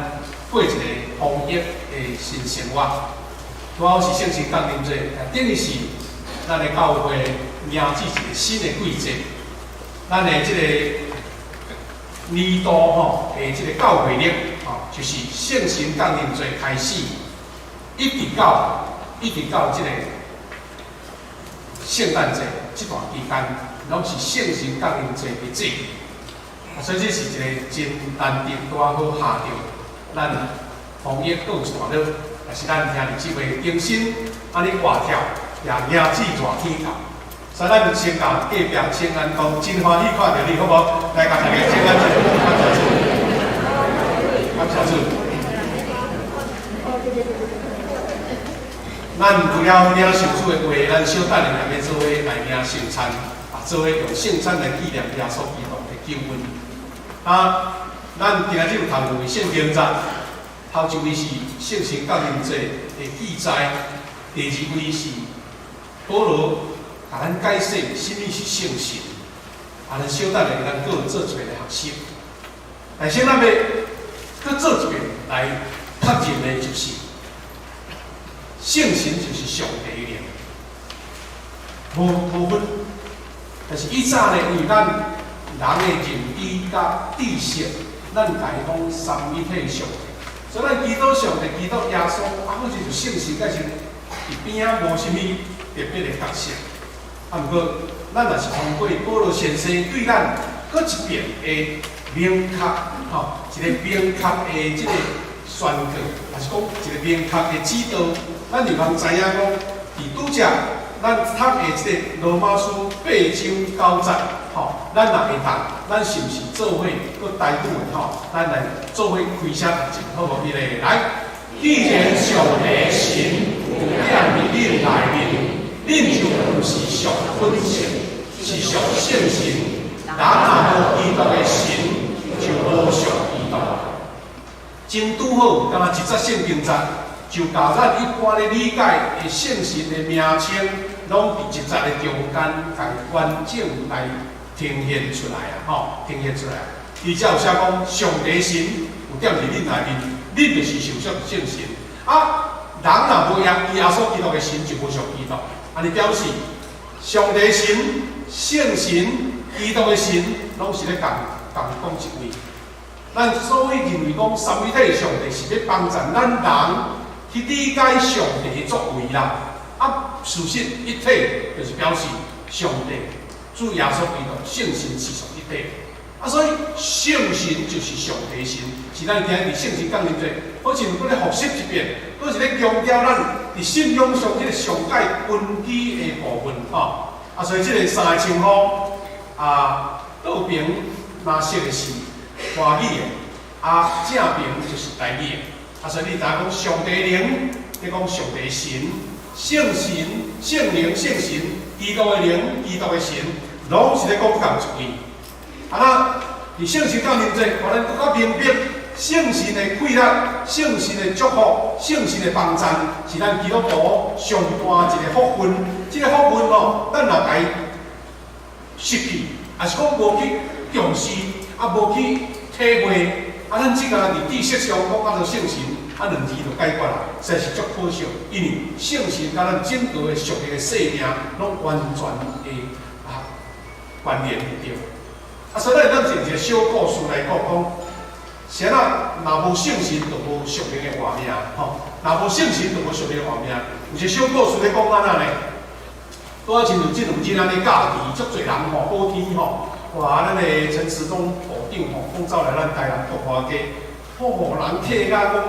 過一個防疫的新生活。拄好是聖神降臨節，等於是咱的教會迎接一個新的季節。咱的這個年度吼的這個教會曆吼，就是聖神降臨節開始，一直到這個聖誕節這段期間，攏是聖神降臨節的節期。啊，所以這是一個真難得，拄仔好下著咱防疫閣有一段落，也是咱兄弟姊妹更新，按呢活跳，也迎接熱天到。所以咱先共隔壁請安講，真歡喜看著你，好無？來，共大家請安一下，感謝主，感謝主。咱除了領受主的話，咱小等下欲做伙來領聖餐，啊，做伙用聖餐來紀念耶穌基督的救恩。啊，咱今日有讀兩位聖經節，頭一位是聖神降臨節的記載，第二位是保羅。共咱解釋啥物是聖神，啊，咱小等下咱閣做一遍的學習。但是咱欲閣做一遍來確認的，就是聖神就是上帝的靈，無分。但是以早呢，因為咱人的認知佮知識，咱共伊講三位一體上帝，所以咱祈禱上帝、祈禱耶穌，啊，好似就聖神，但是佇邊仔無啥物特別的角色。啊，毋過，咱若是通過保羅先生對咱閣一遍的明確，吼，一個明確的這個宣告，抑是講一個明確的指導，咱就通知影講，佇拄才咱讀的這個羅馬書8章9節，吼，咱若會當，咱是毋是做伙閣台語的吼？咱來做伙開聲讀一下，好無？預備來，既然上帝神有踮佇恁內面。恁就毋是屬本性，是屬聖神。人若無基督的神，就無屬基督。真拄好，敢若一節聖經節，就共咱一般咧理解的聖神的名稱，攏佇一節的中間，共完整來呈現出來啊！吼，呈現出來。伊才有寫講，上帝神有踮佇恁內面，恁就是受屬聖神。啊，人若無耶穌基督的神，就無屬基督。按呢表示，上帝神、聖神、基督的神，攏是咧共共講一位。咱所以認為講三位一體上帝是欲幫助咱人去理解上帝的作為啦。啊，事實一體就是表示上帝、主耶穌基督、聖神是屬一體。啊，所以聖神就是上帝神，是咱今日佇聖神降臨節，好像閣咧複習一遍，閣是咧強調咱佇信仰上這個上蓋根基的部分吼。啊，所以這個三個稱呼啊，倒爿藍色的是華語的，啊正爿就是台語的。啊，所以你知影講上帝靈，咧講上帝神、聖神、聖靈、聖神、基督的靈、基督的神，攏是咧講共一位。啊，那佇聖神降臨節，予咱閣較明白聖神的氣力、聖神的祝福、聖神的幫贊，是咱基督徒上大一個福分。這個福分吼，咱若共伊失去，抑是講無去重視，啊無去體會，啊咱只敢若佇知識上講叫做聖神，啊兩字就解決啦，實在是足可惜。因為聖神佮咱整個的屬靈的生命，攏完全的啊關聯著。啊，所以咱會當從一個小故事來講，講啥啊？若無聖神，就無屬靈的活命，吼！若無聖神，就無屬靈的活命。有一個小故事咧講按怎呢？拄仔親像這兩日按呢假期，足濟人吼，好天吼，哇！咱的陳時中部長吼，講走來咱台南國華街，吼，人客甲講，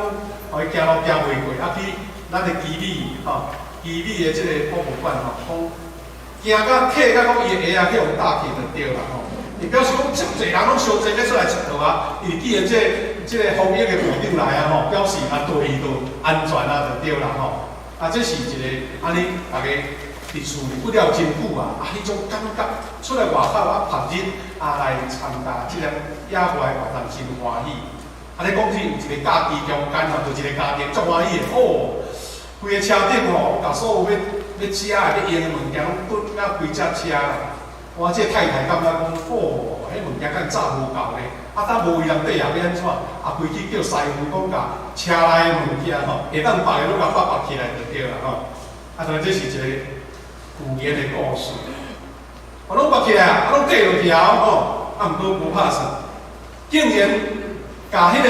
予伊行路行袂過，啊去咱的旗里吼，旗里的這個博物館吼，講驚甲客甲講伊的鞋仔去予搭去就對啦吼。伊表示講，遮濟人攏相濟欲出來𨑨迌啊！因為既然這個防疫的部長來啊吼，表示啊對伊就安全啊，就對啦吼。啊，這是一個按呢，逐家佇厝裡骨了真久啊，啊，彼種感覺出來外口啊，曝日啊來參加這個野外活動真歡喜。啊，咧講起有一個家己中間吼，就一個家庭足歡喜的哦，規个車頂吼，共所有欲欲食的、欲用的物件攏囤甲規隻車啦。哇，這个太太感覺講，哦，彼物件敢早無夠咧，啊，搭無位人缀啊，欲按怎？啊，規去叫師傅講，共車內的物件吼，會當縛的攏共縛縛起來就對啦吼。啊，當然這是一個寓言的故事。啊，攏縛起來啊，攏綴落去啊吼，啊，毋過無拍算，竟然共彼个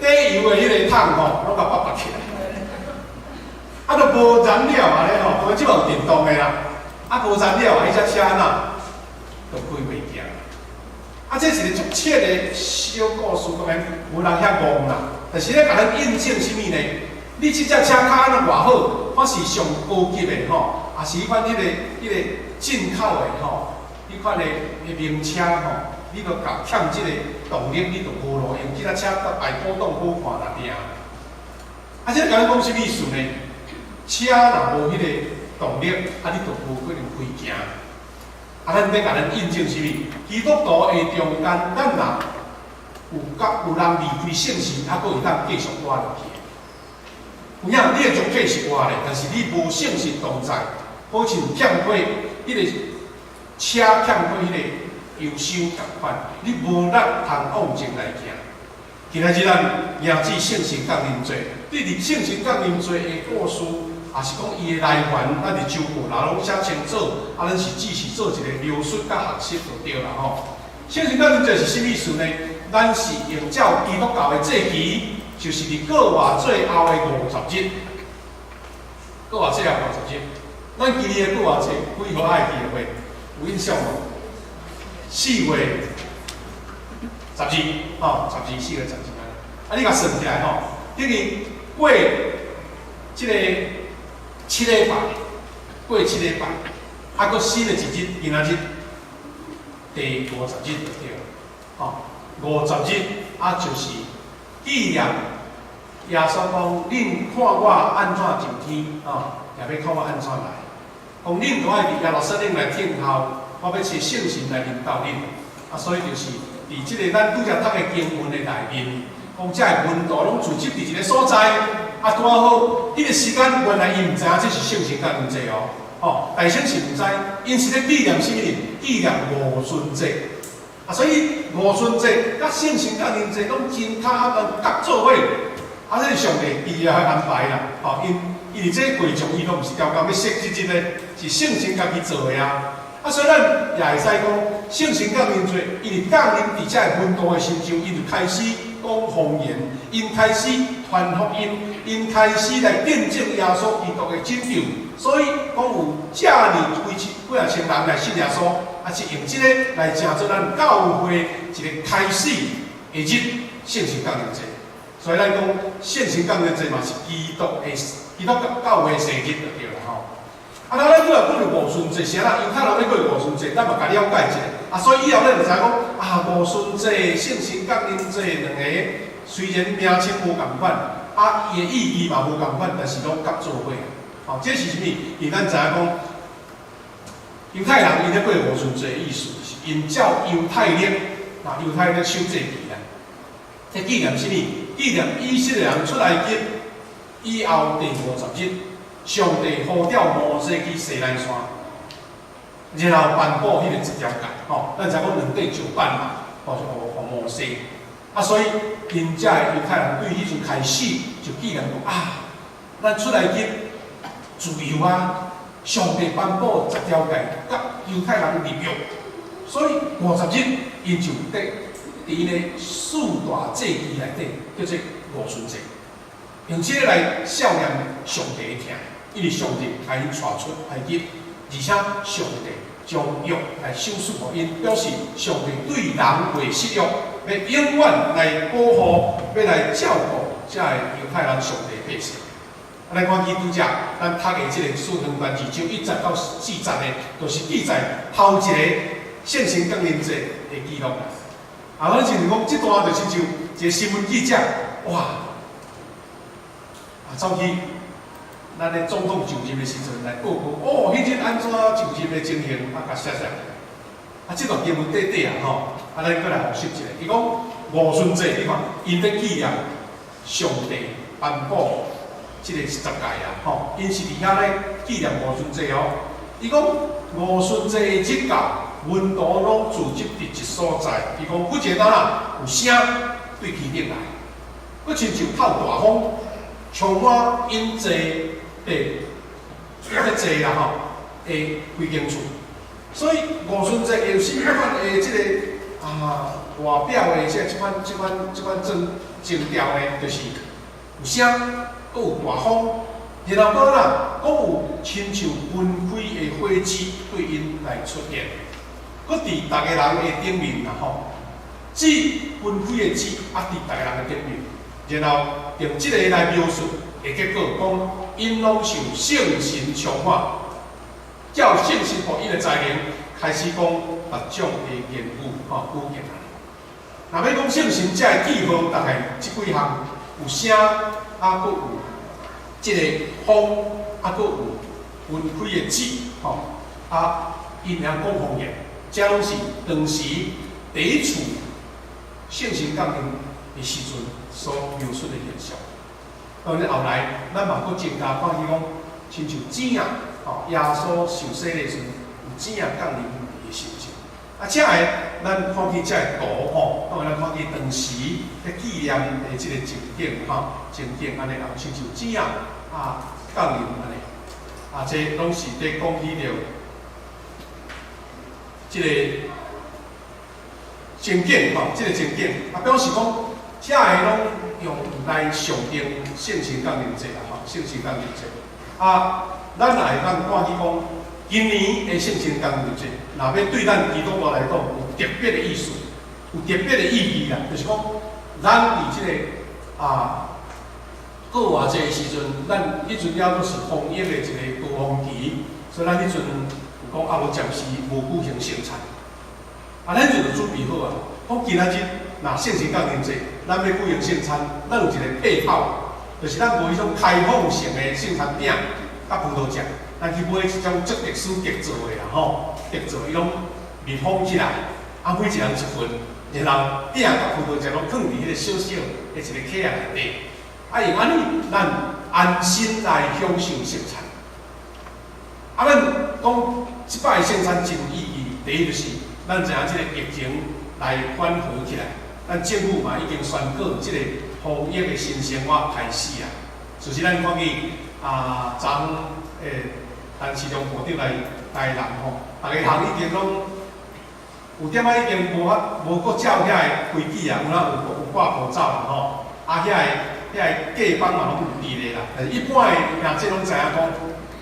底油的彼个桶吼，攏共縛縛起來。啊，都無燃料啊咧吼，當然這擺有電動的啦。啊，無燃料啊，彼隻車哪都開袂行。啊，這是一個足淺的小故事，當然無人遐戇啦。但是咧，共咱印證啥物呢？你這隻車較按怎偌好，我是上高級的吼，也是彼款彼个進口的吼，彼款的名車吼，你都共欠這个動力，你就無路用。這隻車閣擺古董好看若定。啊，這共咱講啥物意思呢？車若無彼個動力，啊，你就無可能開行。啊，咱欲共咱印證啥物？基督徒的中間，咱若有佮有人離開聖神，啊，閣會當繼續活落去。有影，你的肉體是活的，但是你無聖神同在，好像欠過彼个車欠過彼个油箱仝款，你無力通往前來行。今仔日咱迎接聖神降臨節，對佇聖神降臨節的故事，也是講伊的來源，咱佇周報內攏寫清楚，啊，咱是只是做一个描述佮學習就對啦吼。聖神降臨節是啥物意思呢？咱是用照基督教的節期，就是佇過活最後的五十日。過活最後五十日，咱今年的過活節幾號愛記得袂？有印象無？4月12，吼，十二4月12啊。啊，你共算起來吼，等於過這个七禮拜，過七禮拜，啊，閣新的一日，今仔日第五十日就對了，吼，五十日啊，就是紀念耶穌講，恁看我按怎上天，吼，也欲看我按怎來。講恁都愛佇耶路撒冷來等候，我欲差聖神來臨到恁。啊，所以就是佇這个咱拄才讀的經文的內面，講這个門徒攏聚集佇一个所在，啊，拄仔好，彼个時間原來𪜶毋知影這是聖神降臨節哦，吼，大先是毋知，𪜶是咧紀念啥物呢？紀念五旬節。啊，所以五旬節佮聖神降臨節攏真巧合佮做伙，啊，這是上帝伊的安排啦，吼，𪜶因為這個過程伊都毋是刁工欲設計這个，是聖神家己做的啊。啊，所以咱也會使講，聖神降臨節，因為降臨佇這个門徒的身上，𪜶就開始講方言，𪜶開始傳福音，𪜶開始來見證耶穌基督的拯救。所以講有遮爾幾千幾仔千人來信耶穌，啊是用這个來成做咱教會一个開始的日，聖神降臨節。所以咱講聖神降臨節嘛是基督教會生日就對啦吼。啊，那咱閣來講著五旬節，啥啦？猶太人咧過五旬節，咱嘛共了解一下。啊，所以以後咱就知影講，啊，五旬節、聖神降臨節兩个雖然名稱無仝款，啊，伊的意義嘛無仝款，但是攏合做伙。吼，這是啥物？因為咱知影講，猶太人𪜶咧過五旬節的意思是，𪜶照猶太曆，啊，猶太曆守節期啦。這紀念啥物？紀念以色列人出埃及以後第五十日，上帝呼召摩西去西奈山，然後頒布彼个十條誡，吼，咱知影講兩塊石板嘛，吼，就予摩西。啊，所以𪜶遮的猶太人對彼陣開始就紀念講啊，咱出埃及自由啊，上帝頒布十條誡，佮猶太人立約，所以五十日𪜶就佇佇咧四大節期內底叫做五旬節，用這个來數念上帝的疼，因為上帝共𪜶帶出埃及，而且上帝將約來賞賜予𪜶，表示上帝對人袂失約，欲永遠來保護，欲來照顧這个猶太人上帝百姓。啊，咱看起拄才咱讀的這个使徒行傳2章1節到4節的，就是記載頭一个聖神降臨節的記錄。啊，咱就是講，這段就是像一個新聞記者，哇，啊，走去咱咧總統就任的時陣來報告，哦，彼日按怎就任的情形，啊，共寫寫。啊，這段經文短短啊，吼，啊，咱閣來複習一下。伊講五旬節，你看，𪜶咧紀念上帝頒布這个十誡啊，吼，𪜶是佇遐咧紀念五旬節哦。伊講五旬節的日到，門徒攏聚集佇一所在。伊講忽然間啊，有聲對天頂來，閣親像透大風，充滿𪜶坐的咧坐啦吼的規間厝。所以五旬節有啥物款的這个啊外表的這款徵兆呢？就是有聲，閣有大風，然後閣啦，閣有親像分開的火舌對𪜶來出現，閣佇逐个人的頂面啦吼，舌分開的舌啊，佇逐个人的頂面，然後用這个來描述的結果，講𪜶攏受聖神充滿，照聖神予𪜶的才能，開始講別種的言語吼語言。若欲講聖神這个記號，大概這幾項有聲，啊，閣有這个風，啊，閣有分開的舌，吼，啊，𪜶會曉講方言，這攏是當時第一次聖神降臨的時陣所描述的現象。當然後來，咱嘛閣增加看見講，親像子啊，吼，耶穌受洗的時陣，有子啊降臨的神跡。啊，這个咱看見這个圖吼，當然咱看見當時咧紀念的這個情景吼，情景按呢，也親像子啊啊降臨按呢，啊，這攏是佇講起著這個情景吼，這個情景啊，表示講這个攏用來象徵聖神降臨節啦，吼，聖神降臨節。啊，咱也會當看見講，今年的聖神降臨節，若欲對咱基督徒來講，有特別的意思，有特別的意義啦，就是講，咱佇這个啊過活節的時陣，咱彼陣猶閣是防疫的一個高峰期，所以咱彼陣有講啊，無暫時無舉行聖餐。啊，咱就準備好啊，講今仔日若聖神降臨節，咱欲舉行聖餐，咱有一個配套，就是咱無彼種開放性的聖餐餅佮葡萄醬，咱去買一種足特殊特做的啦吼，特做伊攏密封起來，啊，每一人一份，然後餅佮葡萄醬攏囥佇彼個小小的一個盒仔內底，啊，用按呢，咱安心來享受聖餐。啊，咱講這擺聖餐真有意義，第一就是咱知影這個疫情來緩和起來，咱政府嘛已經宣告這個防疫的新生活開始啊。就是咱看見啊，昨陳時中部長來台南吼，逐个人已經攏有點仔已經無法無閣照遐个規矩啊，有哪有掛口罩啦吼，啊遐個隔板嘛攏有佇咧啦。但是一般的聽眾攏知影講，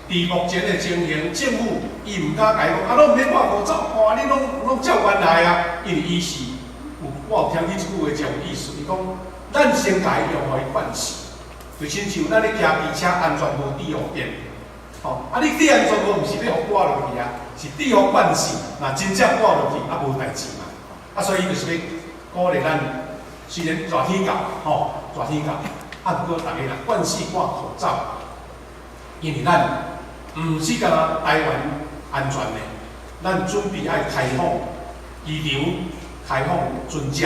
佇目前的情形，政府伊毋敢共伊講，啊，攏毋免掛口罩，哇，你攏照原來啊，因為伊是有，我有聽你這句話真有意思，伊講，咱先共伊用予伊慣勢，就親像咱咧騎機車安全帽戴予緊，吼，啊，你戴安全帽毋是欲予掛落去啊，是戴予慣勢，若真正掛落去啊無代誌嘛，啊，所以伊就是欲鼓勵咱，雖然熱天到，吼，熱天到，啊，毋過逐家若慣勢掛口罩，因為咱毋是干焦台灣安全的，咱準備愛開放機場，開放船隻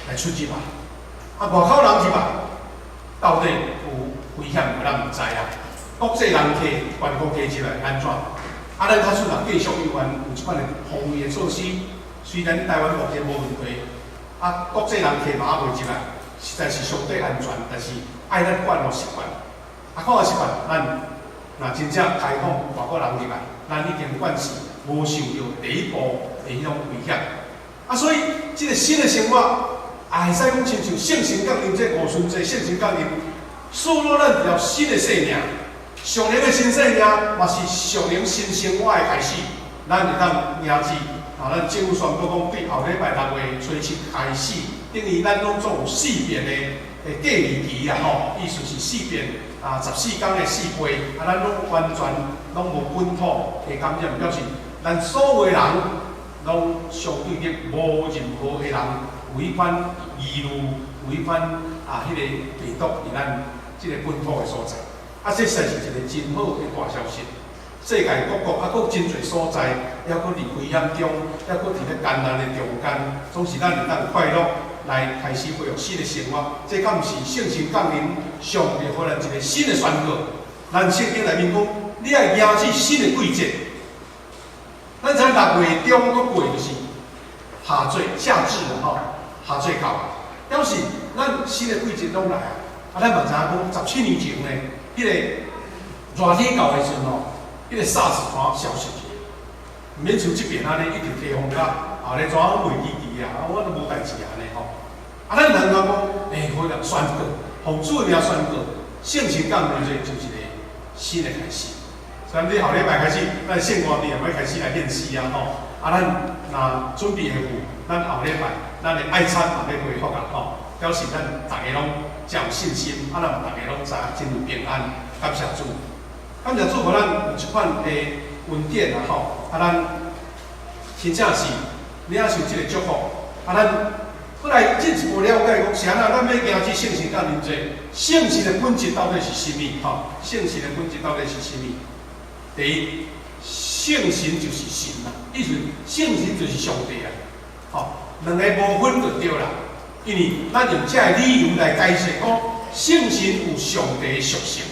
來出入啊！啊，外口人入來，到底有危險無？咱毋知啊。國際人客、觀光客入來按怎？啊，咱假使若繼續猶原有這款的防疫的措施，雖然台灣目前無問題，啊，國際人客嘛猶未入來，實在是相對安全，但是愛咱慣予習慣，啊，慣予習慣，咱若真正開放外國人入來，咱已經慣勢無受著第一步的彼種危險。啊，所以這個新的生活，也會使講親像聖神降臨這五旬節聖神降臨，賜予咱一條新的生命，屬靈的新生命，嘛是屬靈新生活的開始。咱會當迎接啊，咱政府宣布講，對後禮拜六月初七開始，等於咱攏總有四遍的隔離期啦吼，意思是四遍啊，14天的四倍，啊，咱攏完全攏無本土的感染，表示咱所有的人攏相對的無任何的人有彼款疑慮，有彼款啊，彼個病毒佇咱這個本土的所在。啊，這實在是一个真好的大消息。世界各國啊，閣真濟所在，猶閣佇危險中，猶閣佇咧艱難的中間，總是咱會當快樂來開始恢復新的生活。這敢毋是聖神降臨，上帝予咱一个新的宣告。咱聖經內面講，你愛迎接新的季節。咱知6月中閣過就是夏節，夏至啦吼，夏節到，表示咱新的季節攏來啊。啊，咱嘛知影講，17年前呢，彼个熱天到的時陣吼，彼个 SARS 怎消失去？毋免像這爿按呢，一直吹風甲啊咧怎樣袂記記啊，我都無代誌按呢吼。啊，咱人講，欸，予人宣告，奉主的名宣告，聖神降臨這就是一個新的開始。所以，咱後禮拜開始，咱聖歌隊也欲開始來練習啊吼。啊，咱若準備會赴，咱後禮拜咱的愛餐嘛欲恢復啊吼，表示咱逐家攏真有信心，啊，咱逐家攏知真有平安，感謝主。感謝主，予咱有這款的恩典啊吼！啊，咱真正是領受這个祝福。啊，咱閣來進一步了解講，是按怎咱欲迎接聖神降臨節，聖神的本質到底是啥物？吼，聖神的本質到底是啥物？第一，聖神就是神啊，意思聖神就是上帝啊。吼，兩个無分就對啦。因為咱用這个理由來解釋講，聖神有上帝的屬性。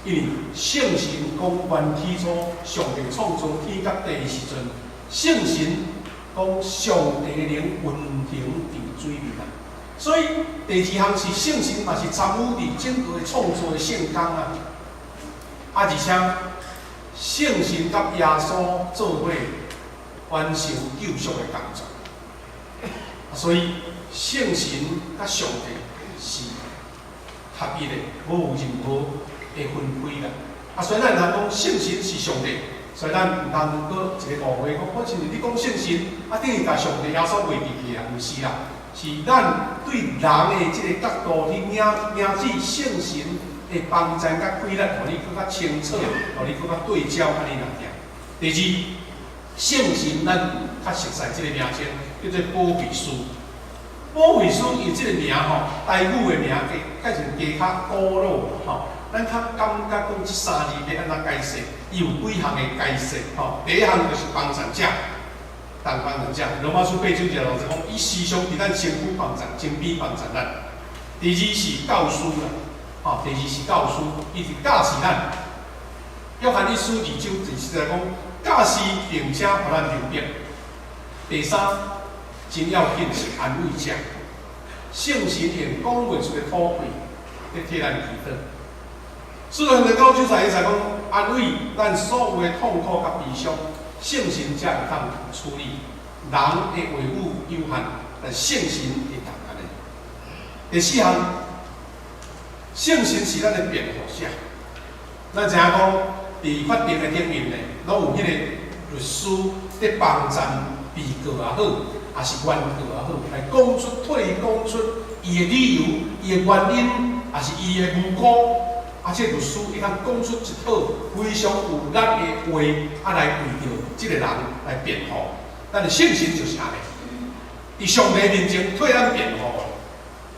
因為聖神講原起初上帝創造天佮地的時陣，聖神講上帝的靈運行佇水面啊，所以第二項是聖神嘛是參與佇整個創造的聖工啊，啊而且聖神佮耶穌做伙完成救贖的工作，所以聖神佮上帝是合一的，無有任何會分開啦，啊，所以咱通講聖神是上帝，所以咱毋通閣一个誤會講，我親像你講聖神，啊，等於共上帝耶穌賣佇去啊，毋是啦，是咱對人的這个角度去迎迎接聖神的幫贊佮氣力，予你閣較清楚，予你閣較對焦按呢爾爾。第二，聖神咱較熟悉這个名稱，叫做保惠師。保惠師伊這个名吼，台語的名加改成加較古老吼。咱較感覺講這三字欲按怎解釋？伊有幾項的解釋吼。第一項就是幫贊者，當幫贊者。羅馬書8章1節講，伊時常佇咱身軀幫贊，身邊幫贊咱。第二是教師啦，吼，第二是教師，伊是教示咱。約翰一書2章24節講，教示並且予咱明白。第三，真要緊是安慰者，聖神用講袂出的苦氣，咧替咱祈禱。使徒行傳9章31節講，安慰咱所有的痛苦佮悲傷，聖神才會當處理。人的話語有限，但聖神會當按呢。第四項，聖神是咱的辯護者。咱知影講，佇法庭的頂面呢，攏有彼个律師佇幫贊被告也好，抑是原告也好，來講出、替伊講出伊的理由、伊的原因，抑是伊的無辜。啊！這律師會當講出一套非常有力的話，啊，來為著這个人來辯護。咱的聖神就是按呢，佇上帝面前替咱辯護。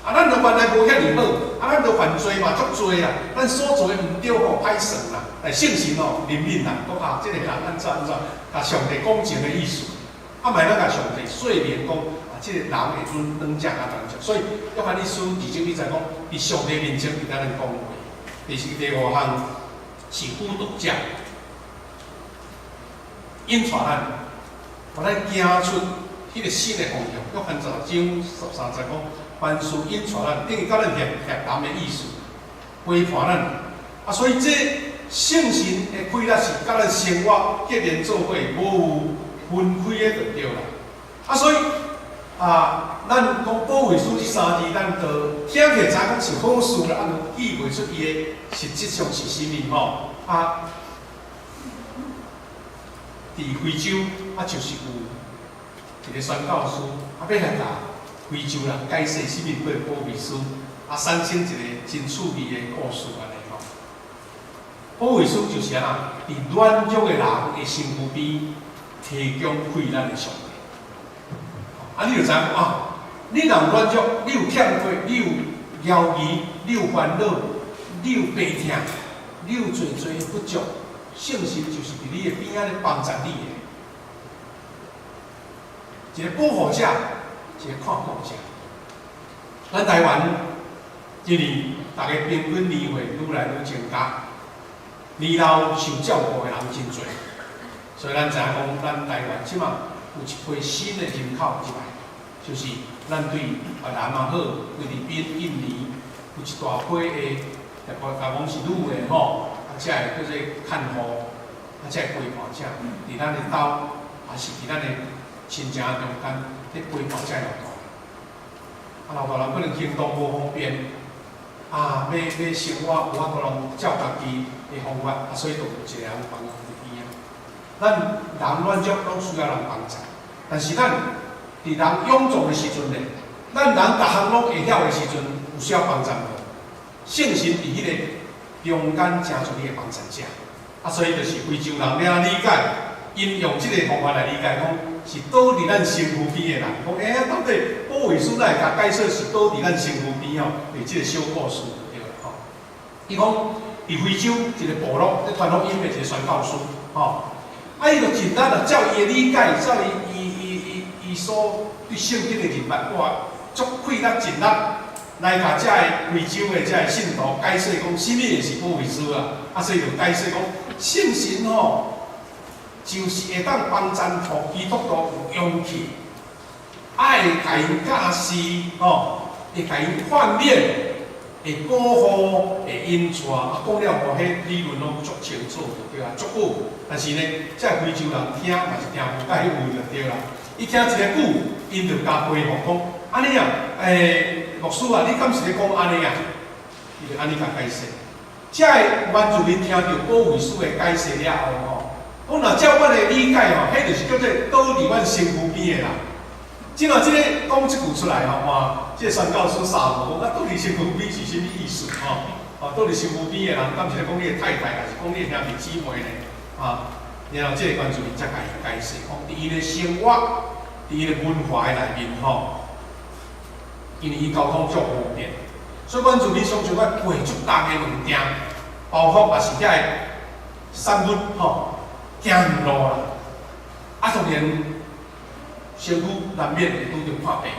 啊，咱都原來無遐爾好，啊，咱都犯罪嘛足濟啊，咱所做的毋對吼，歹算啦。但聖神吼憐憫咱，講啊，這个人按怎按怎，共上帝講情的意思。啊，嘛會當共上帝說明講，啊，這个人會準轉正啊，轉正。所以約翰一書2章1節講，佇上帝面前替咱講話。第四、第五項是輔導者，引帶咱，予咱行出彼个新的方向。約翰16章13節講，凡事引帶咱，等於佮咱協協談的意思，陪伴咱。啊，所以這聖神的氣力是佮咱生活結連做伙，無有分開的就對啦。啊，所以啊，咱講保惠師這三字，咱就聽起來知影講是好事啦，啊，記袂出伊的實質上是啥物吼。啊，佇非洲啊，就是有一个宣教師，啊，欲來共非洲人解釋啥物叫保惠師，啊，產生一个真趣味的故事按呢吼。保惠師就是按怎，佇軟弱的人的身軀邊提供氣力的上帝。啊，你就知影講啊，你若有軟弱，你有欠缺，你有猶疑，你有煩惱，你有病痛，你有濟濟不足，聖神就是佇你的邊仔咧幫助你的。一個保護者，一個看顧者。咱台灣一年逐家平均年歲愈來愈增加，年老受照顧的人真濟，所以咱知影講，咱台灣這馬有一批新的人口入來，就是咱對越南也好，菲律賓、印尼有一大批的，特別講是女的吼，啊，這个叫做看護，啊，這个陪伴者，佇咱的兜，也是佇咱的親情中間咧陪伴這个老大人。啊，老大人可能行動無方便，啊，欲生活無法度攏照家己的方法，啊，所以就有一個人幫佇邊仔。咱人軟弱，攏需要人幫助，但是咱佇人勇壯的時陣呢，咱人逐項攏會曉的時陣，有需要幫助無？聖神佇彼個中間成做你的幫助者，啊，所以就是非洲人了理解，𪜶用這個方法來理解，講是倒佇咱身軀邊的人，講欸，到底保惠師哪會共解說是倒佇咱身軀邊吼？佇這個小故事就對啦吼。伊講佇非洲一個部落咧傳福音的一個宣教師吼，啊，伊就盡力啊，照伊的理解，照伊所對聖經的認捌，哇，足費力盡力來共遮个非洲的遮个信徒解說講，啥物會是保惠師啊？啊，所以就解說講，聖神吼，就是會當幫贊予基督徒有勇氣，愛共𪜶教示吼，會共𪜶勸勉，會保護，會引帶。啊，講了吼，彼理論攏足清楚就對啊，足好。但是呢，這个非洲人聽嘛是聽無佮彼有就對啦。伊聽一个久，𪜶就共回復講，按呢啊，欸，牧師啊，你敢是咧講按呢啊？伊就按呢共解釋。這个原住民聽著保惠師的解釋了後吼，講若照阮的理解吼，彼就是叫做倒佇阮身軀邊的人。這若這个講這句出來吼，哇，這個宣教師傻無講啊，倒佇身軀邊是啥物意思吼？哦，倒佇身軀邊的人，敢是咧講你的太太，還是講你的兄弟姊妹呢？啊，然後這個原住民才共伊解釋，講佇伊的生活，佇伊的文化的內面吼，因為伊交通足方便，所以原住民常常愛背足重的物件，包括也是遐个產物吼。行毋路啦，啊，當然身軀難免會拄著破病，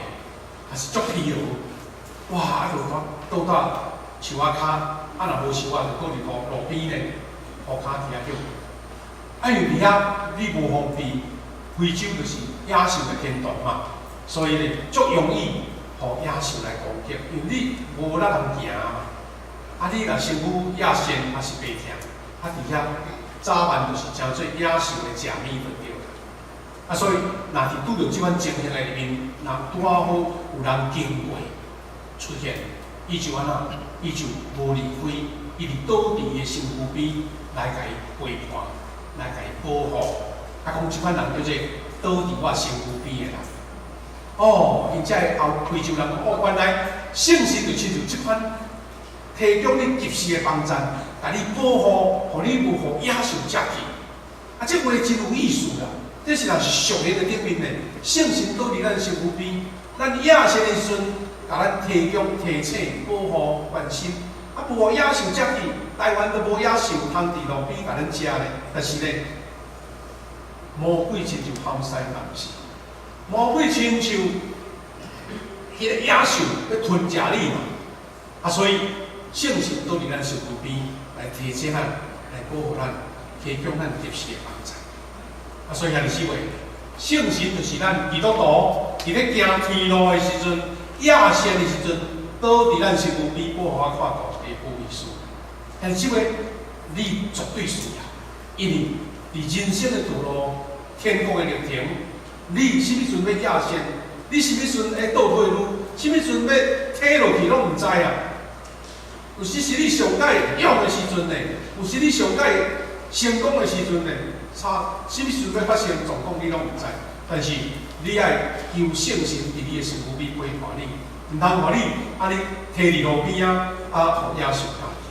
也是足疲勞，哇，啊，就倒倒佇樹仔跤，啊，若無樹仔就倒佇路路邊咧，塗跤佇遐歇。啊，因為佇遐你無防備，非洲就是野獸的天堂嘛，所以咧足容易予野獸來攻擊，因為你無力通行嘛。啊，你若身軀野性抑是白疼，啊，佇遐。早晚就是成做野獸的食物就對啦。啊，所以若佇拄著這款情形的裡面，若拄仔好有人經過出現，伊就按怎？伊就無離開，伊佇倒佇伊的身軀邊來共伊陪伴，來共伊保護。啊，講這款人叫做倒佇我身軀邊的人。哦，𪜶才會後非洲人講，哦，原來聖神就親像這款提供你及時的幫贊。共你保護，予你無予野獸食去。啊，這話真有意思啦！這是若是屬靈的頂面呢，聖神倒佇咱身軀邊，咱野性的時陣，共咱提供提醒、保護、關心。啊，無予野獸食去，台灣都無野獸通佇路邊共咱食咧。但是呢，魔鬼親像猴獅嘛，毋是？魔鬼親像彼个野獸欲吞食你嘛。啊，所以聖神倒佇咱身軀邊。來提醒咱，來保護咱，提供咱及時的幫助。啊，所以兄弟姊妹，聖神就是咱基督徒佇咧行天路的時陣，野性的時陣，倒佇咱身軀邊保護我看顧的保惠師。兄弟姊妹，你絕對需要，因為佇人生的道路、天國的歷程，你啥物時陣欲野性，你啥物時陣會倒退嚕，啥物時陣欲退落去，攏毋知啊。有時是你上蓋勇的時陣呢，有時你上蓋成功的時陣呢，差啥物時陣欲發生狀況，你攏毋知。但是你愛求聖神佇你的身軀邊陪伴你，毋通予你按呢佇佇路邊仔啊，予野獸咬去。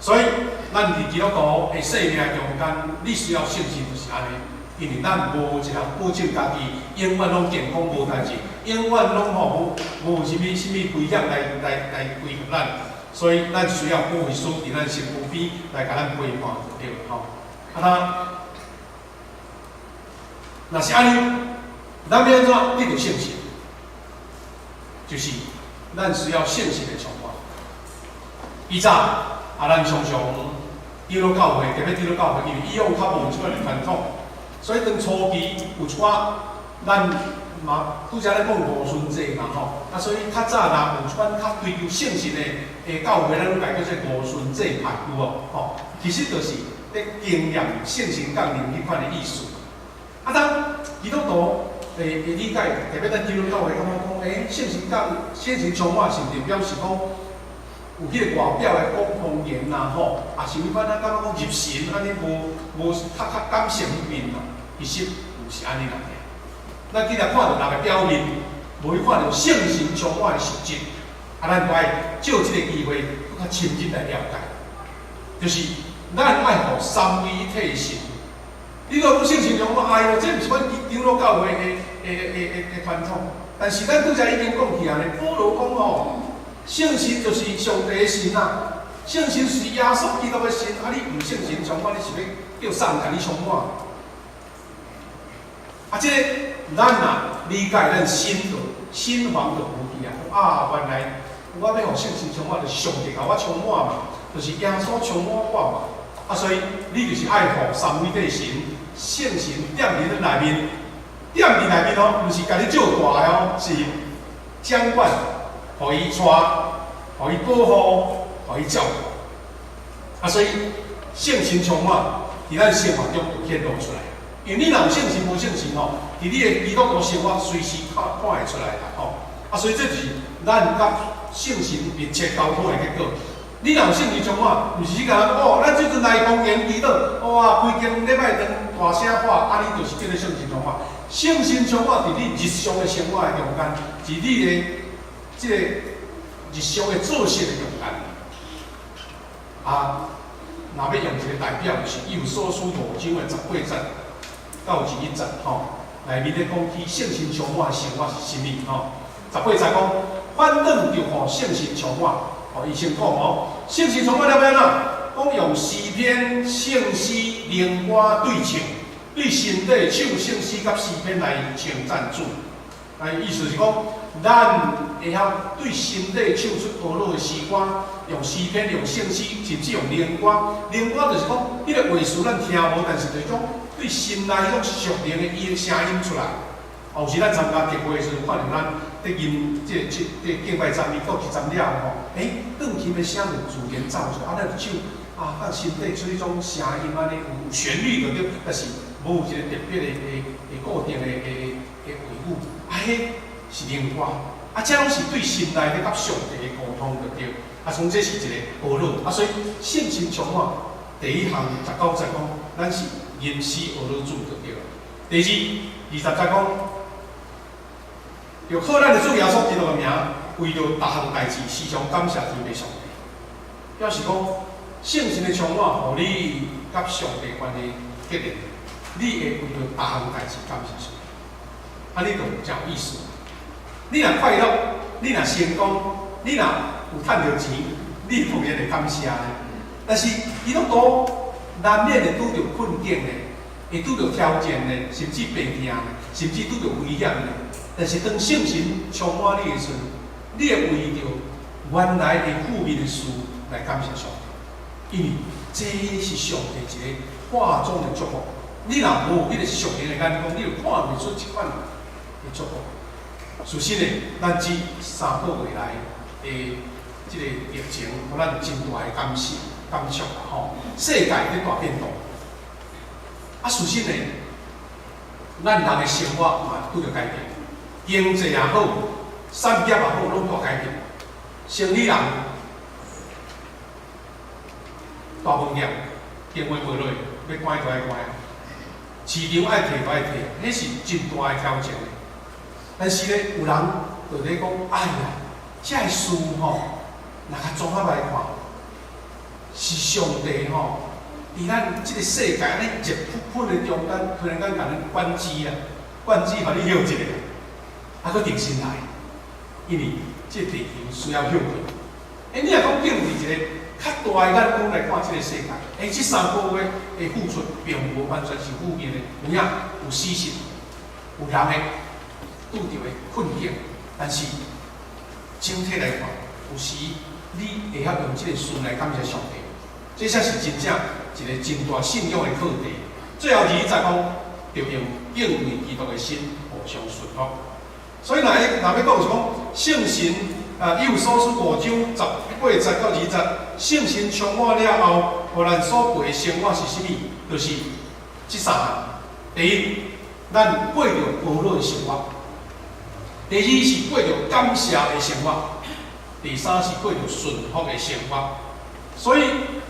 所以，咱佇基督徒的生命中間，你需要聖神就是按呢，因為咱無一人保證家己永遠攏健康無代誌，永遠攏吼無無啥物啥物危險來來來威脅咱。所以咱需要保惠師佇咱身軀邊來共咱陪伴就對吼。啊，那若是按呢，咱欲按怎得著聖神？就是咱需要聖神的充滿。以早啊，咱常常長老教會，特別長老教會，因為以往較無這款的傳統，所以當初期有一寡咱嘛拄才咧講五旬節嘛吼，啊，所以較早若有這款較追求聖神的教會，咱攏共叫做五旬節派，有無？吼，其實就是咧經驗聖神降臨彼款的意思。啊，當基督徒會理解，特別咱基督教會感覺講，聖神降聖神充滿，是毋是表示講有彼個外表的講方言啦，吼，啊是彼款咱感覺講入神按呢無無較較感性彼面啦，其實毋是按呢爾。咱既然看著人的表面，無去看著聖神充滿的實質，啊，咱就愛藉這個機會，閣較深入來了解，就是咱愛予三位一體神。你若講聖神充滿，哎喲，這毋是阮長老教會的傳統。但是咱拄才已經講起來咧，保羅講吼，聖神就是上帝的神啊，聖神是耶穌基督的神，啊，你毋聖神充滿，你是欲叫啥人共你充滿？啊，這個咱若理解，咱心就心防就無去啊！啊，原來我欲予聖神充滿，就是上帝共我充滿嘛，就是耶穌充滿我嘛。啊，所以你就是愛予三位一體神聖神踮佇恁內面，踮佇內面哦，毋是共你借大的哦，是掌管，予伊帶，予伊保護，予伊照顧。啊，所以聖神充滿，佇咱生活中就顯露出來。因為你若有聖神無聖神吼，佇你的基督徒生活隨時看看會出來啦吼。啊，所以這就是咱佮聖神密切溝通的結果。你若有聖神充滿，毋是你共人講哦，咱這陣來方言祈禱，哇，規間禮拜堂大聲喊，啊，你就是叫做聖神充滿。聖神充滿佇你日常的生活的中間，佇你的這個日常的作息的中間。啊，若欲用一個代表，就是以弗所書五章的18節到21節吼，內面咧講起聖神充滿的生活是啥物吼？18節講，反轉就予聖神充滿。哦，伊先講哦，聖神充滿了欲按怎？講用詩篇、聖詩、靈歌對唱，對心底唱聖詩佮詩篇來稱讚主。啊，意思是講，咱會曉對心底唱出呵咾的詩歌，用詩篇、用聖詩，甚至用靈歌。靈歌就是講，彼個話詞咱聽無，但是就是講對心內彼種屬靈的伊的聲音出來。有時咱參加聚會的時陣，看著咱佇吟這個這這敬拜讚美歌一陣了吼，鋼琴的聲就自然走出來，啊，咱就唱啊，咱心底出彼種聲音按呢，有旋律就對，但是無有一個特別的固定的話語，啊，彼是靈歌，啊，這攏是對心內咧佮上帝的溝通就對，啊，從這是一個呵咾，啊，所以聖神充滿第一項19節講，咱是吟詩呵咾主就對。第二，20節講，著靠咱的主耶穌基督的名，為著逐項代誌，時常感謝天父上帝。表示講，聖神的充滿，予你佮上帝關係結連，你會為著逐項代誌感謝上帝。按呢就誠有意思。你若快樂，你若成功，你若有趁著錢，你當然會感謝咧。但是基督徒難免會拄著困境咧，會拄著挑戰咧，甚至病痛咧，甚至拄著危險咧。但是當聖神充滿你的時陣，你會為著原來的負面的事來感謝上帝，因為這是上帝一個化妝的祝福。你若無彼個屬靈的眼光，你就看袂出這款的祝福。事實呢，咱這3個月來的這個疫情，予咱真大的感受、感觸啦吼。世界佇大變動，啊，事實呢，咱人的生活嘛拄著改變，經濟也好，產業也好，攏大改變。生理人大飯店電話無落，欲關就愛關，市場愛退就愛退，彼是真大的挑戰。但是呢，有人就咧講：哎呀，這个事吼，若較綜合來看，是上帝吼，佇咱這個世界按呢熱噴噴的中間，突然間共咱關機啊，關機，予你歇一下，啊，閣重新來，因為這個地球需要歇睏。你若講敬畏一個較大的眼光來看這個世界，這3個月的付出並無完全是負面的，有影有事實，有人會拄著的困境，但是整體來看，有時你會曉用這個事來感謝上帝，這才是真正一個真大信仰的課題。最後二節講，著用敬畏基督的心互相順服。所以若欲講是講聖神啊，以弗所書5章18節到20節，聖神充滿了後，予咱所過的生活是啥物？就是這三項。第一，咱過著保羅的生活；第二是過著感謝的生活；第三是過著順服的生活。所以，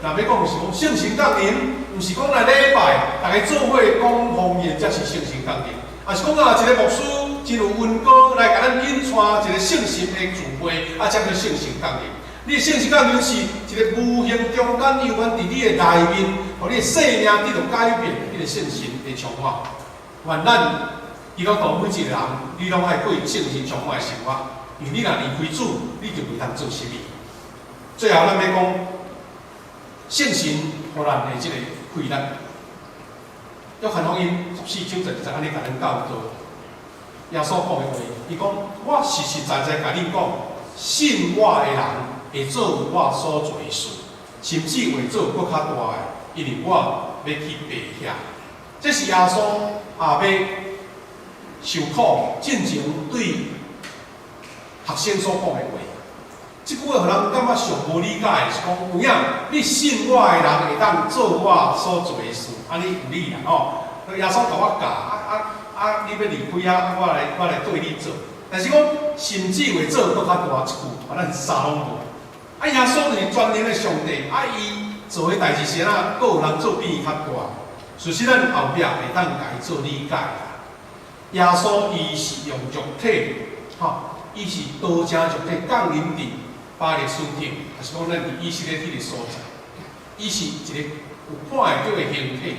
若欲講是講聖神降臨，毋是講來禮拜，逐家做伙講方言才是聖神降臨，抑是講啊，一个牧師真有恩膏來共咱引帶一个聖神的聚會，啊，才叫聖神降臨。你的聖神降臨是一个無形中間有關佇你的內面，予你的生命得著改變，彼个聖神的充滿。願咱基督徒每一个人，你攏愛過聖神充滿的生活，因為你若離開主，你就袂當做啥物。最後，咱欲講聖神予咱的這个氣力。約翰福音14章12節按呢共咱教導，耶穌講的話，伊講：我實實在在共恁講，信我的人會做我所做的事，甚至會做閣較大的，因為我欲去父遐。這是耶穌啊，欲受苦進前對學生所講的話。這句話予人感覺上無理解的是講，有影你信我的人會當做我所做的事，按呢有理啦吼。耶穌共我教，啊，你欲離開遐，我來對你做。但是講甚至會做閣較大，這句，咱啥攏無。啊，耶穌就是全能的上帝，啊，伊做的代誌是按怎，閣有人做比伊較大。事實咱後壁會當共伊做理解啦。耶穌伊是用肉體，吼，伊是道成肉體降臨佇巴勒斯坦，抑是講咱佇以色列彼个所在，伊是一个有看會著的形體。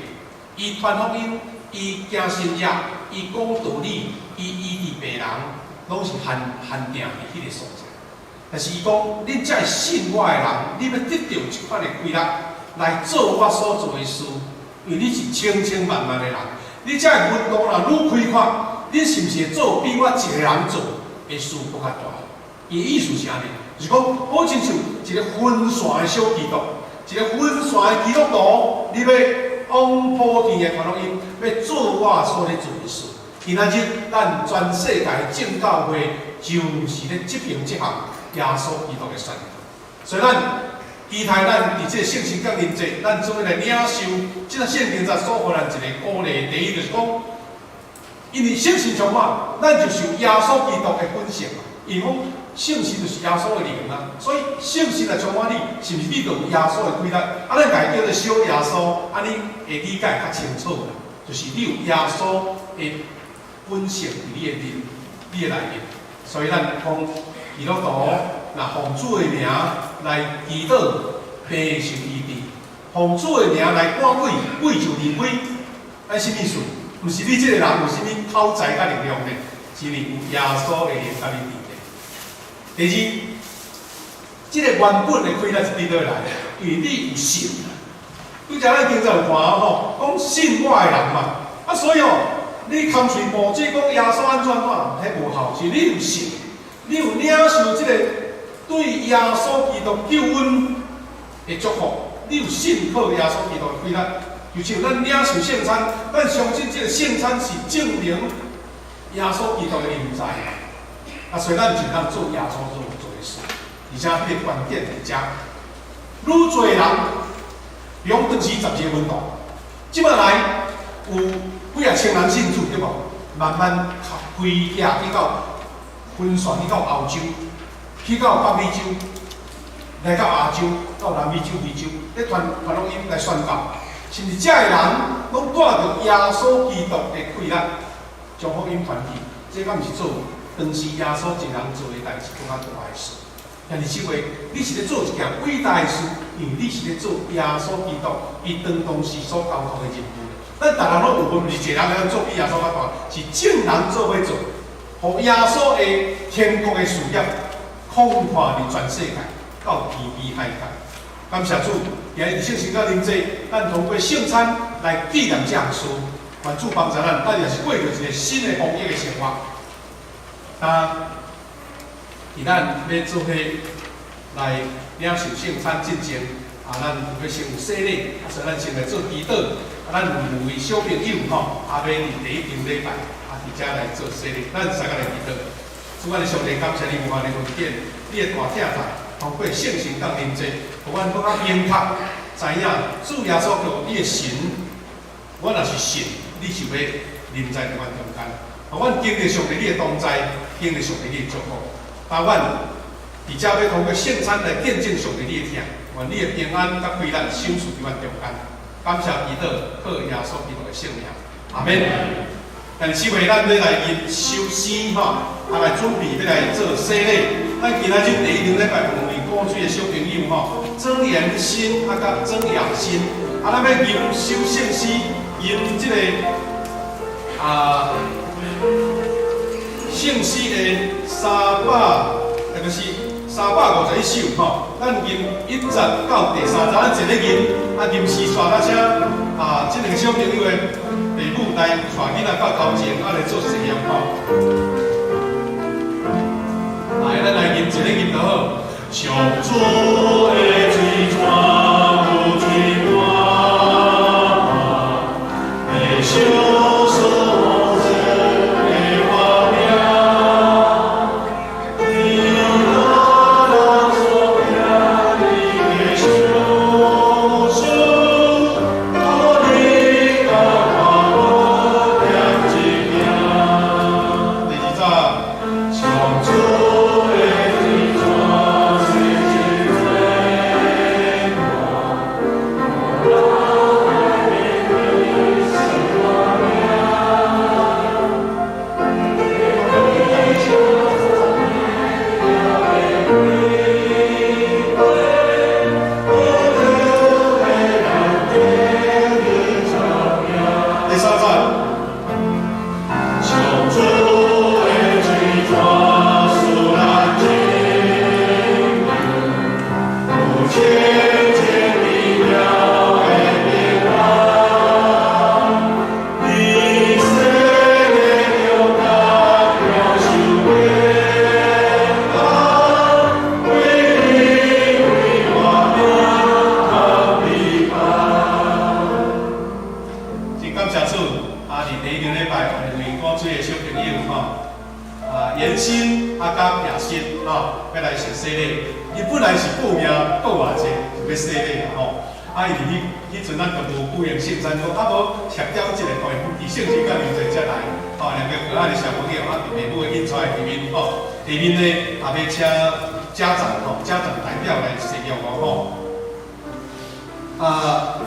伊傳福音，伊行神蹟，伊講道理，伊醫治病人，攏是限定佇彼个所在。但是伊講，恁遮信我的人，你欲得著這款的氣力來做我所做的事，因為你是千千萬萬的人，你遮的門徒若愈開闊，恁是毋是會做比我一个人做的事閣較大？伊的意思是按呢，就是講好親像一个分散的小基督，一个分散的基督徒，你欲往普天的傳福音，欲做我所咧做的事。今仔日咱全世界眾教會就是咧執行這項耶穌基督的宣告。所以咱期待咱佇這个聖神降臨節，咱做伙來領受這個聖經節所予咱一个鼓勵。第一就是講，因為聖神充滿，咱就受耶穌基督的本性嘛。因為講聖神就是耶穌的靈啊，所以聖神來充滿你，是毋是你就有耶穌的氣力？啊，咱共伊叫做小耶穌，按呢會理解較清楚啦。就是你有耶穌的本性佇你的面，你的內面。所以咱講基督徒，若奉主的名來祈禱，病受醫治；奉主的名來趕鬼，鬼就離開。按啥物意思？毋是你這個人有啥物口才佮力量呢？是因為有耶穌的靈佮你佇咧。第二，這個原本的氣力是佇佗來的？因為你有信。拄才咱經節有看吼，講信我的人嘛，啊，所以哦，你空喙無嘴講耶穌按怎按怎，彼無效，是你有信，你有領受這個對耶穌基督救恩的祝福，你有信靠耶穌基督的氣力，就像咱領受聖餐，咱相信這個聖餐是證明耶穌基督的臨在。啊，所以咱就通做耶穌做的事，而且彼个關鍵佇遮，愈濟人，比如講當時12個門徒，這擺來有幾仔千人信主，對無？慢慢開遐去到分散去到歐洲，去到北美洲，來到亞洲，到南美洲、非洲，咧傳傳福音來宣教，是毋是遮的人攏帶著耶穌基督的氣力，將福音傳去？這敢毋是做當時耶穌一人做的代誌，閣較大的事？但是這回你是咧做一件偉大的事，因為你是咧做耶穌基督伊當時所交託的任務。咱逐人攏有份，毋是一個人會做比耶穌較大，是眾人做伙做，予耶穌的天國的事業擴散佇全世界。到天边海角。感谢主，今日圣神佮临在，咱通过圣餐来纪念这项事。愿主帮助咱，咱也是过著一个新的防疫的生活。啊，伫咱欲做伙来领受圣餐进前，啊，咱有欲先有洗礼，啊，所以咱先来做祈祷。啊，咱有五位小朋友吼，啊，欲伫第一场礼拜，啊，伫遮来做洗礼，咱三个来祈祷。主，阮的上帝，感谢你无限的恩典，你的大疼爱，通过圣神佮临在，予阮阁较明确知影主耶稣基督你的神，阮若是信，你就欲临在伫阮中间，予阮经历上帝你的同在，经历上帝你的祝福。啊，阮伫遮欲通过圣餐来见证上帝你的疼，愿你的平安佮快乐赏赐伫阮中间。感谢祈祷，靠耶稣基督的圣名，阿免。但是为咱欲来吟修诗吼，啊来准备欲来做洗礼。咱今仔日第一场礼拜有两位古水的小朋友吼，曾延新啊佮曾雅欣，啊咱欲吟修圣诗，吟这个啊圣诗的三百，那就是351首吼。咱吟一节到第三节，咱坐咧吟，啊吟诗煞咱请啊这两个小朋友的父母来带囡仔到头前，啊来做实验吼。来，咱来吟一个吟就好。上主的水泉有水源，会相送神的活命。你若人所听你的相信，我你甲我无点一行。第二节，上主的水泉水真济，我来免你是我命。第三节，上主的水泉使咱清明，有清净美妙的平安。你洗礼中间享受平安，为你为我命通平安。真感谢主，啊！伫第一场礼拜，两位古水的小朋友吼，啊，延新啊，佮雅欣吼，欲来受洗礼。伊本来是报名报偌济，就欲洗礼啦吼。啊，伊伫彼彼阵咱就无举行圣餐，讲啊无协调一下，互伊伫圣神佮临在才来。吼，两个可爱的小朋友啊，伫父母的引带里面吼，下面呢也欲请家长吼，家长代表来洗礼吼。啊。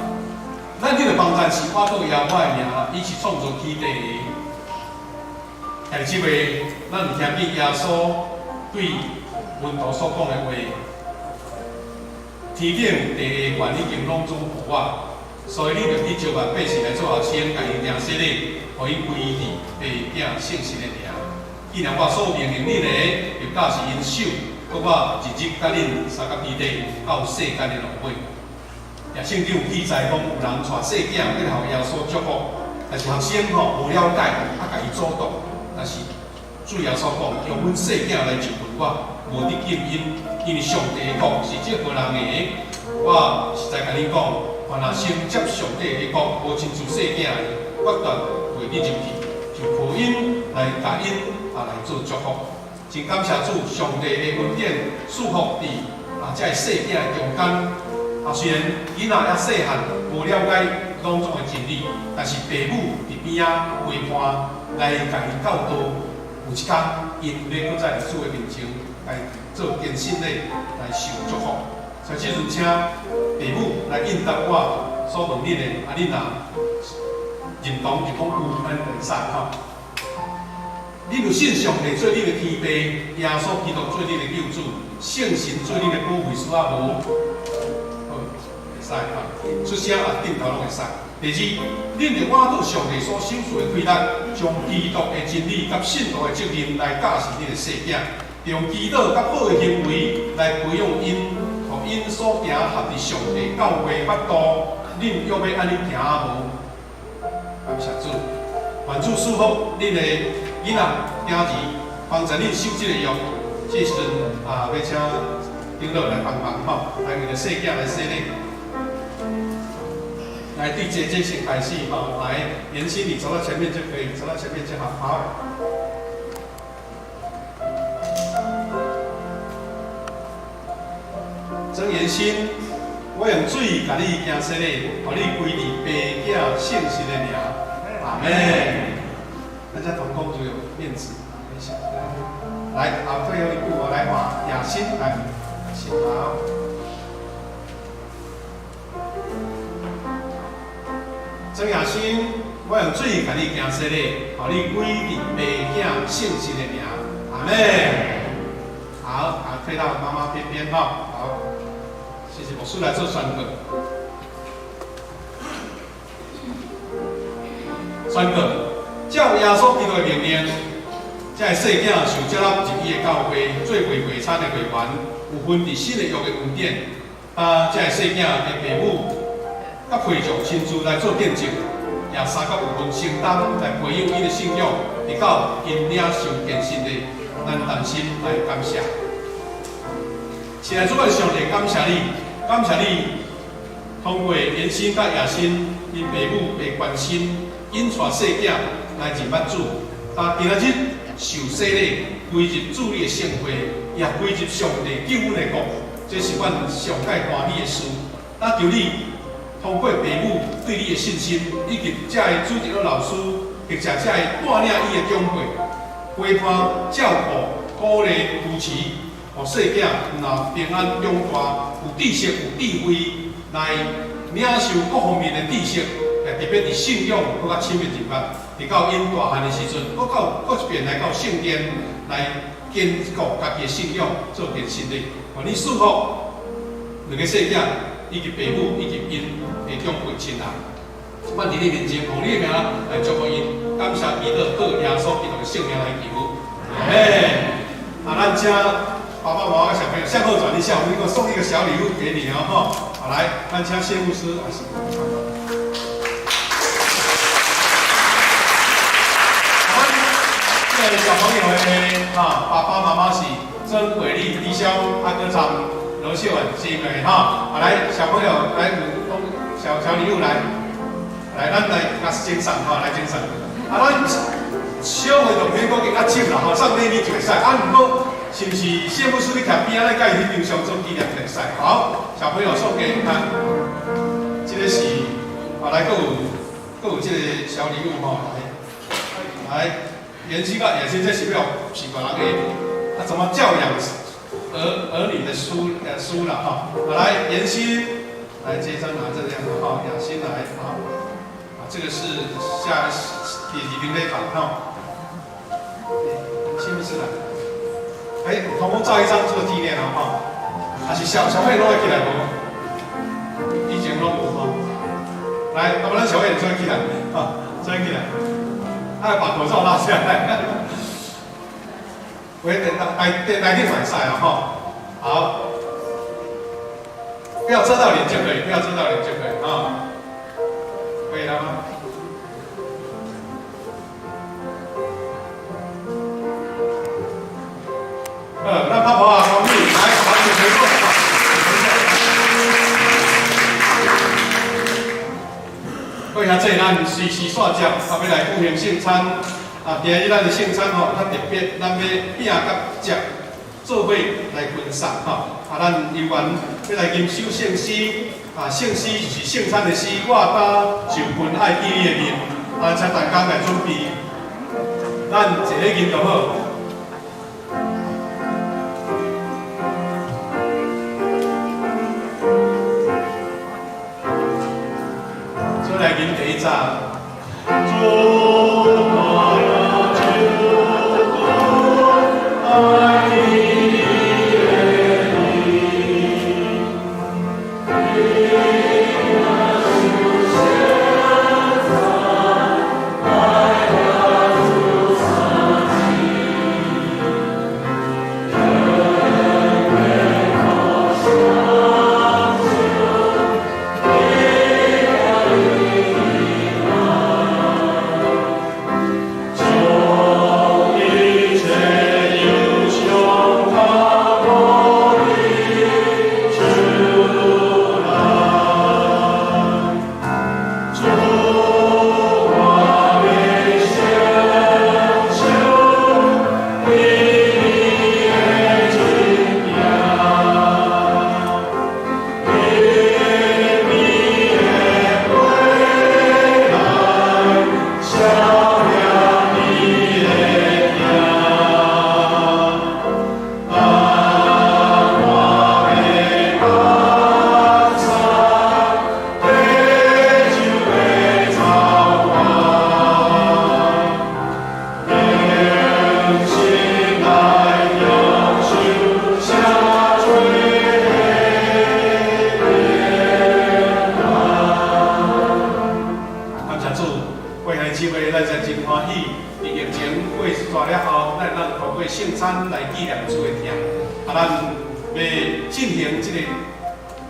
咱这个网站是倚靠耶和华的名，伊是创造天地的。但是这位，咱有听见耶稣对门徒所讲的话：天顶地的权已经攏总予我，所以你著去招万百姓来做学生，共𪜶定洗礼，予𪜶归伫父子圣神的名。既然我所命令恁的，就教示𪜶守，阁我日日佮恁相佮彼地，到世间的落尾。也圣经有记载讲，有人带细囝欲予耶稣祝福，但是学生吼无了解，啊，共伊阻挡。但是主耶稣讲，让阮细囝来就近我，无得禁𪜶，因为上帝的国是这号人的。我实在共恁讲，凡若承接上帝的国，无亲像细囝的，决断袂得入去，就靠𪜶来共𪜶啊来做祝福。真感谢主，上帝的恩典赐福伫啊这个细囝的中间。啊，虽然囡仔犹细汉，无了解攏总的真理，但是父母伫边仔陪伴，来共伊教导。有一天，𪜶欲阁再伫主的面前来做坚信礼，来受祝福。所以这阵请父母来应答我所问恁的，啊，恁若认同就讲有，按呢会使吼。恁有信上帝做恁的天父，耶稣基督做恁的救主，圣神做恁的保惠师啊无？好，会使吼，出声啊，点头拢会使。第二，恁著倚靠上帝所赏赐的气力，将基督的真理佮信徒的责任来教示恁的细囝，用祈祷佮好的行为来培养𪜶。𪜶所行合佇上帝教會法度，恁欲欲按呢行無？感謝主，願主賜福恁的囡仔囝兒，幫助恁守這個約。這時陣啊，欲請長老來幫忙吼，來為著細囝來洗禮。來，對姐姐先開始吼，來，妍心你走到前面就可以，走到前面就好，好。曾妍心，我用水共你行洗禮，予你歸佇爸囝聖神的名，阿們。大家同工就有面子，沒事。來，好，最後一步，我來換雅欣來，請好。曾雅欣，我用水共你行洗禮，予你歸佇爸囝聖神的名，阿們。好，啊，退到媽媽邊邊哈，好，謝謝牧師來做宣告。宣告，照耶穌基督的命令，這个細囝受接納入伊的教會做會會餐的會員，有份佇新的約的恩典。啊，這个細囝的爸母佮陪眾親自來做見證，也三甲有份承擔來培養𪜶的信仰，直到𪜶領受堅信的，咱同心來感謝。親愛主，阮上帝感謝你，感謝你通過妍心佮雅欣𪜶爸母的關心，引帶細囝來認捌主。啊，今仔日受洗禮，歸入主你的聖會，也歸入上帝救恩的國，這是阮上蓋歡喜的事。啊，求你通過爸母對你的信心，以及這个主日學老師，或者這个帶領伊的長輩，陪伴照顧、鼓勵、扶持，予細囝若平安長大，有知識、有智慧，來領受各方面的知識，也特別佇信仰閣較深的認捌。直到𪜶大漢的時陣，閣到閣一遍來到聖殿來堅固家己的信仰，做堅信禮。願你賜福兩个細囝，以及爸母，以及𪜶的長輩親人。阮佇你面前，奉你的名來祝福𪜶，感謝基督，靠耶穌基督的聖名來求。阿們。啊，咱請爸爸媽媽、小朋友向後轉一下，我們送一個小禮物給你哦，吼。好，來，咱請謝牧師。這個小朋友的哈，爸爸媽媽是曾偉立弟兄，阿哥長羅秀婉姊妹哈。好，來，小朋友來，小小禮物來，來，咱來甲先送哈，來先送。啊，咱小會同學閣較少啦吼，送禮物就會使。啊，毋過是毋是謝牧師你徛邊仔，咱佮伊翕張相做紀念就會使。好，小朋友送給他，這個是啊，來，閣有閣有這個小禮物吼，來，來。妍心啊，妍心這是欲是別人的啊，怎麼教養兒兒女的書書啦哈。好，來，妍心，來這張拿這樣的哈，雅欣來，好，啊，這個是下第二頂禮拜哈。是不是啦？哎，同工照一張做紀念了哈。還是小小朋友攏會起來無？以前攏無哈。來，要不咱小朋友做起來，哈，做起來。啊，把口罩拉下來。喂，來來電會使啊，吼，好，不要遮到臉就可以，不要遮到臉就可以啊，可以了嗎？那泡泡啊，同意，來，好，請回座。各位兄弟，咱隨時煞接，啊，欲來舉行聖餐。啊，今日咱的聖餐吼較特別，咱欲餅佮汁做伙來分送吼。啊，咱猶原欲來吟首聖詩，啊，聖詩就是聖餐的詩，我擔受分愛記你的面，啊，請大家來準備，咱坐咧吟就好。來吟第一節。主啊，救我，愛你的名，你若受聖餐，愛我主三次，天國可相。啊，咱欲進行這個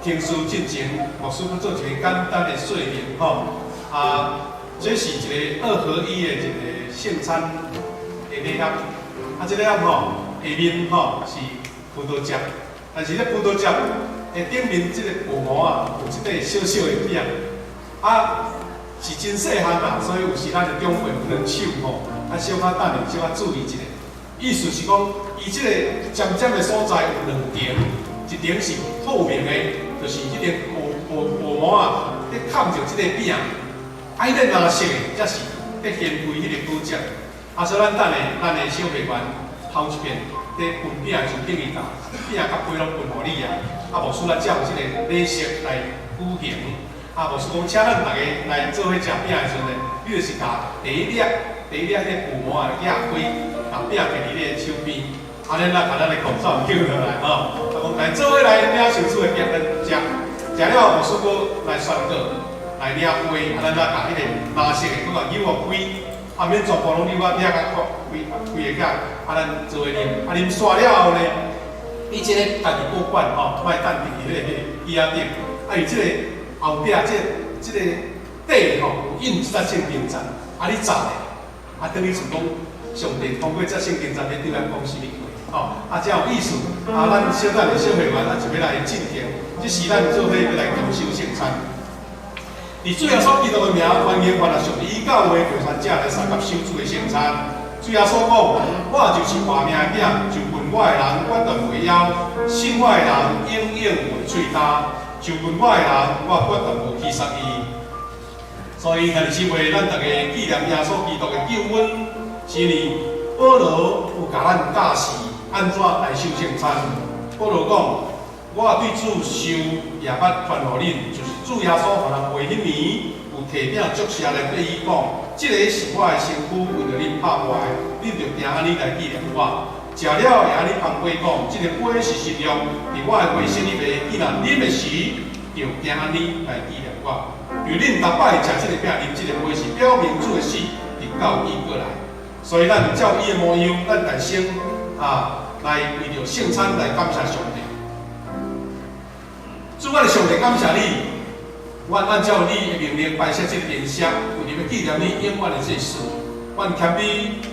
程序進前，牧師閣做一個簡單的說明吼。啊，這是一個二合一的一個聖餐的禮盒。啊，這個禮盒吼，下面吼是葡萄汁，但是這葡萄汁的頂面這個薄膜啊，有一塊小小的餅，啊，是真細漢啦，所以有時咱的長輩有可能手吼，啊，小可等下，小可注意一下。意思是講，伊這個尖尖的所在有兩層，一層是透明的，就是彼個薄薄膜啊，咧崁著這個餅。啊，彼個藍色的才是咧掀開彼個果汁。啊，所以咱等下，咱的小會員頭一遍咧分餅的時陣，等於共餅佮杯攏分予你啊。啊，牧師來照這個禮式來舉行。啊，牧師講，請咱逐家來做伙食餅的時陣呢，你就是共第一粒、第一粒彼個薄膜啊拆開，共餅摕佇你的手邊，按呢咱共咱的口罩救落來吼。啊，講來做伙來領受主的餅咱食，食了後牧師閣來宣告，來領杯，啊，咱來共彼個藍色的閣共扭予開，啊，免全部攏扭啊，掠較開開會起來，啊，咱做伙啉，啊，啉煞了後呢，你這個家己保管吼，莫等佇彼個椅仔頂，啊，伊這個後壁這個底吼有印一節聖經節，啊，你查咧，啊，等於是講上帝通過這聖經節咧對咱講啥物話，吼，啊，才有意思。啊，咱小等下小會員啊就欲來進行，這時咱做伙欲來共守聖餐。佇主耶穌基督的名，歡迎凡屬於教會會團者來參加守主的聖餐。主耶穌講：我就是活命的餅，就近我的人，決斷袂枵；信我的人，永遠袂喙焦。就近我的人，我決斷無欺殺伊。所以，兄弟姊妹，咱逐家紀念耶穌基督的救恩，是呢，保羅有共咱教示按怎來守聖餐。保羅講：我對主受也捌傳予恁，就是主耶穌予人賣彼暝，有提餅祝謝來對伊講：這个是我的身軀，為著恁拍破的，恁著定按呢來紀念我。食了會按呢捧杯講：這个杯是新約，佇我的血裡面，伊若啉的時，就定按呢來紀念我。因為恁逐擺食這个餅、啉這个杯，是表明主的死，直到伊閣來。所以咱照伊的模樣，咱來先啊，來為著聖餐來感謝上帝。主，我的上帝，感謝你，阮按照你的命令擺設這个筵席，為著欲紀念你永遠的這死。阮謙卑，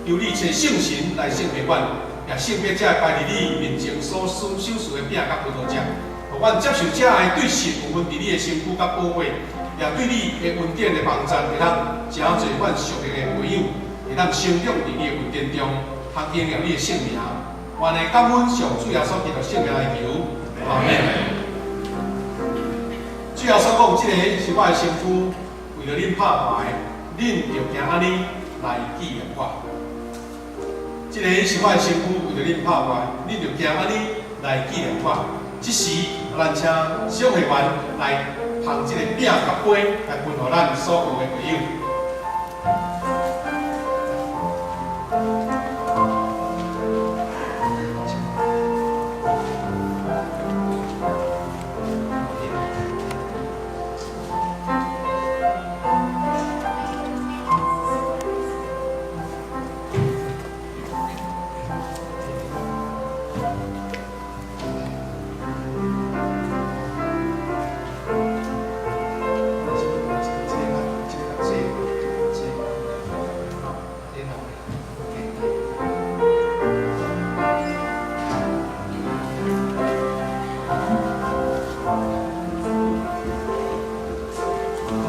求你差聖神來聖別阮，也聖別這擺佇你面前所施守賜的餅佮葡萄汁，予阮接受這愛對實有份佇你的身軀佮寶血，也對你的恩典的幫助，會當誠濟阮屬靈的培養，會當成長佇你的恩典中，通榮耀你的聖名。願的感恩上主耶穌基督聖名來求，阿們。主耶穌講，這个是我的身軀，為著恁拍破的，恁著定按呢來紀念我。這个是我的身軀，為著恁拍破的，恁著定按呢來紀念我。這時，咱請小會員來捧這个餅佮杯來分予咱所有的會友。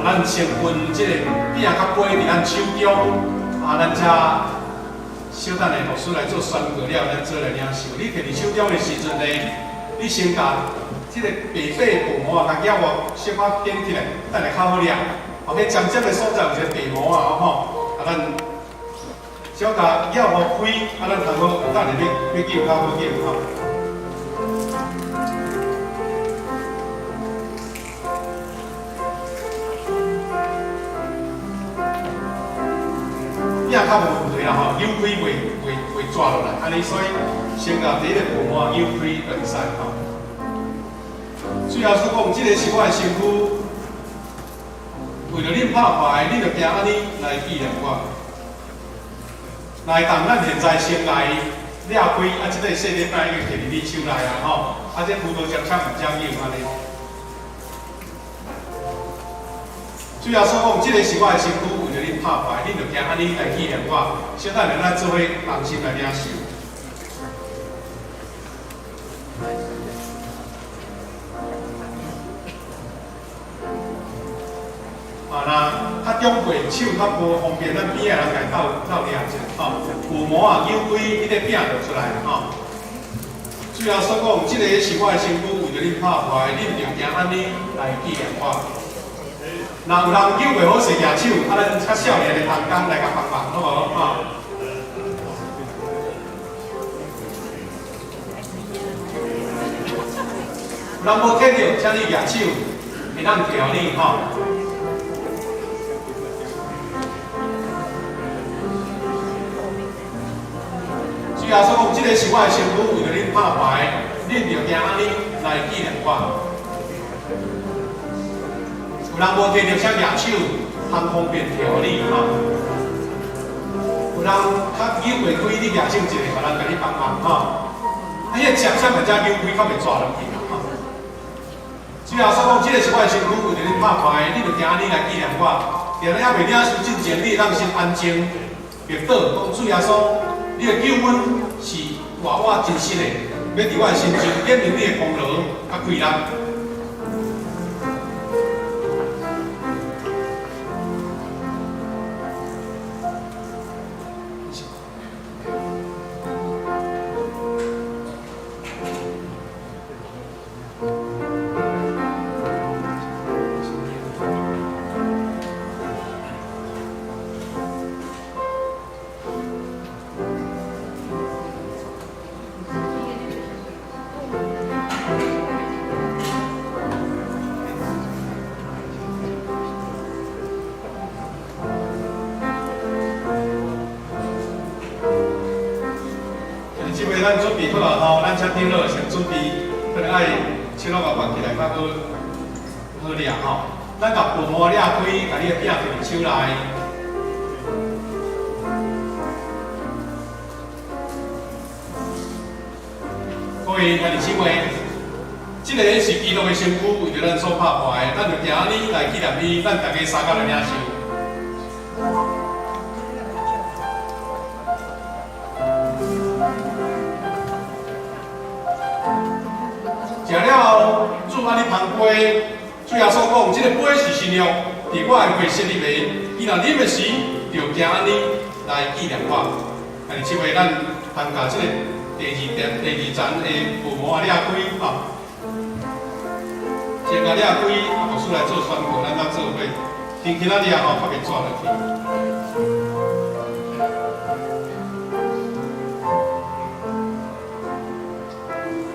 咱先分這個餅佮杯佇咱手中，啊，咱才小等下牧師來做宣告了，咱做來領受。你摕佇手中的時陣呢，你先共這個白白薄膜啊，共咬哦，小可掀起來，等下較好掠。後彼尖尖的所在有一個白膜啊，吼，啊，咱小共咬予開，啊，咱通好等下欲救較好救吼。餅較無問題啦吼，扭開袂逝落來，按呢所以先共第一个薄膜扭開就會使吼。主耶穌講，這个是我的身軀，為著恁拍破的，恁著定按呢來紀念我。來當咱現在先來掠开，啊，这个细块饼已经摕伫你手内啊吼，啊，这葡萄汁啥物才有按呢。主耶稣讲，这个是我的身躯，为著恁拍破，恁著行按呢来纪念我。小等下咱做伙同心来领受。啊，若较长辈手较无方便，咱边仔人共斗斗掠者吼。有膜仔扭开，彼个饼就出来吼。主耶稣讲，这个是我的身躯，为著恁拍破，恁著行按呢来纪念我。若有人扭袂好势举手，啊，咱较少年的同工来共帮忙，好无？吼。有人无摕著，请你举手，会当提予你吼。主耶稣讲，这个是我的身躯，为著恁拍破，恁著行按呢来纪念我。有人无摕著，请举手，通方便提予你吼。有人较扭袂开，你举手一下，予人共你帮忙吼。啊，彼个汁啥物才扭开，较袂逝落去啦吼。主耶稣讲，这个是我的身躯，为著恁拍破，恁著行按呢来纪念我。伫咱犹未领受进前，你会当先安静默祷，讲主耶稣，你的救恩是活活真实的，欲伫我的心中显明你的功劳佮快乐。咱准备好啊吼，咱请长老先准备，可能爱手攏共挽起来较好好掠吼。咱共薄膜掠开，共你的饼摕伫手内。各位兄弟姊妹，这个是基督的身躯，为著咱所拍破的，咱就行按呢来纪念伊，咱大家相佮来领受。食了后，主按呢捧杯，主耶稣讲：这个杯是新约，伫我的血设立的。伊若啉的时，就行按呢来纪念我。兄弟姊妹，咱通共这个第二点、第二层的薄膜掠开吼，先共掠开，啊，牧师来做宣告，咱才做伙。轻轻仔掠吼，较袂逝落去。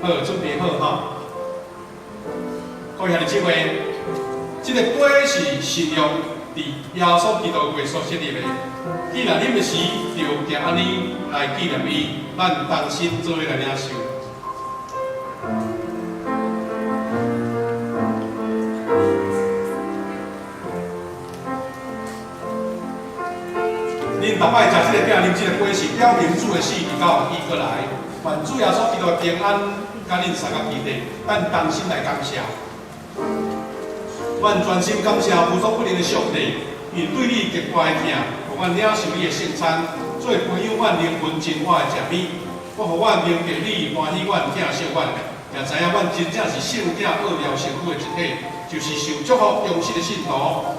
好，准备好吼。各位兄弟姊妹，这个杯是新约伫耶稣基督的血所设立的。既然啉的时，就行按呢来纪念伊，咱同心做伙来领受。恁逐摆食这个饼，啉这个杯，是表明主的死，直到伊阁来。愿主耶稣基督的平安，佮恁相佮彼得，咱同心来感谢。阮专心感谢无所不能的上帝，因对你极大的疼，予阮领受你的圣餐，做培养阮灵魂真我的食物。阁予阮明白你欢喜阮、疼惜阮，也知影阮真正是圣囝奥妙身躯的一体，就是受祝福忠实的信徒，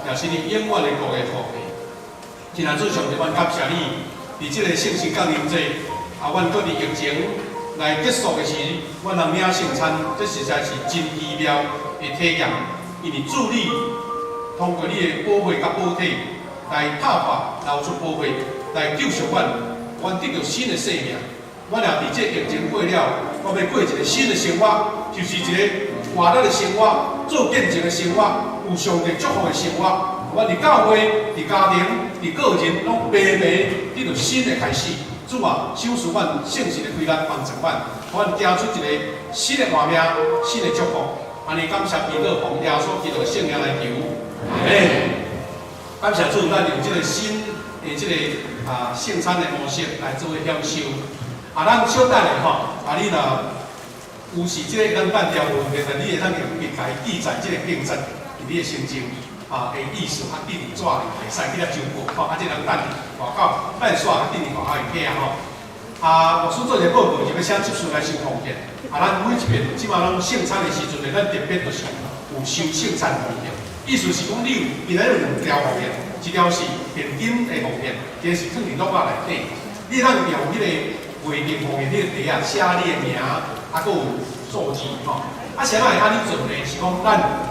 也是你永远的国的后裔。亲爱的主上帝，阮感谢你，伫这个圣神降临节，啊，阮阁伫疫情来结束的时，阮通领圣餐，这实在是真奇妙的体验。因为主你通过你的宝血佮宝体来拍破、流出宝血，来救赎阮，阮得著新的生命。阮也伫这疫情过了，我欲过一个新的生活，就是一个活力的生活，做见证的生活，有上帝祝福的生活。阮伫教会、伫家庭、伫个人，拢白白得著新的开始。主啊，赏赐阮圣神的气力帮助阮，阮行出一个新的活命、新的祝福。按呢感谢祈祷，奉耶稣基督的圣名来求，阿们。感谢主，咱用这个新的这个圣餐的模式来做享受。啊，咱小等下吼，啊，你若有时這個咱等掉無問題，但你會當用筆共伊記載這個經節，佇你的聖經啊的意思，啊記佇紙裡，會使去咧周報吼，啊，這咱等外口，咱煞佇佇外口會聽吼。啊，牧師做一個報告，就欲請執事來收奉獻。啊，咱每一遍這馬攏聖餐的時陣呢，咱特別就是有收聖餐奉獻。意思是講，你有今仔日有兩條奉獻，一條是現金的奉獻，一個是囥佇橐仔內底。你通用彼個月定奉獻彼個袋仔寫你的名，啊，閣有數字吼。啊，啥物會按呢做呢？是講咱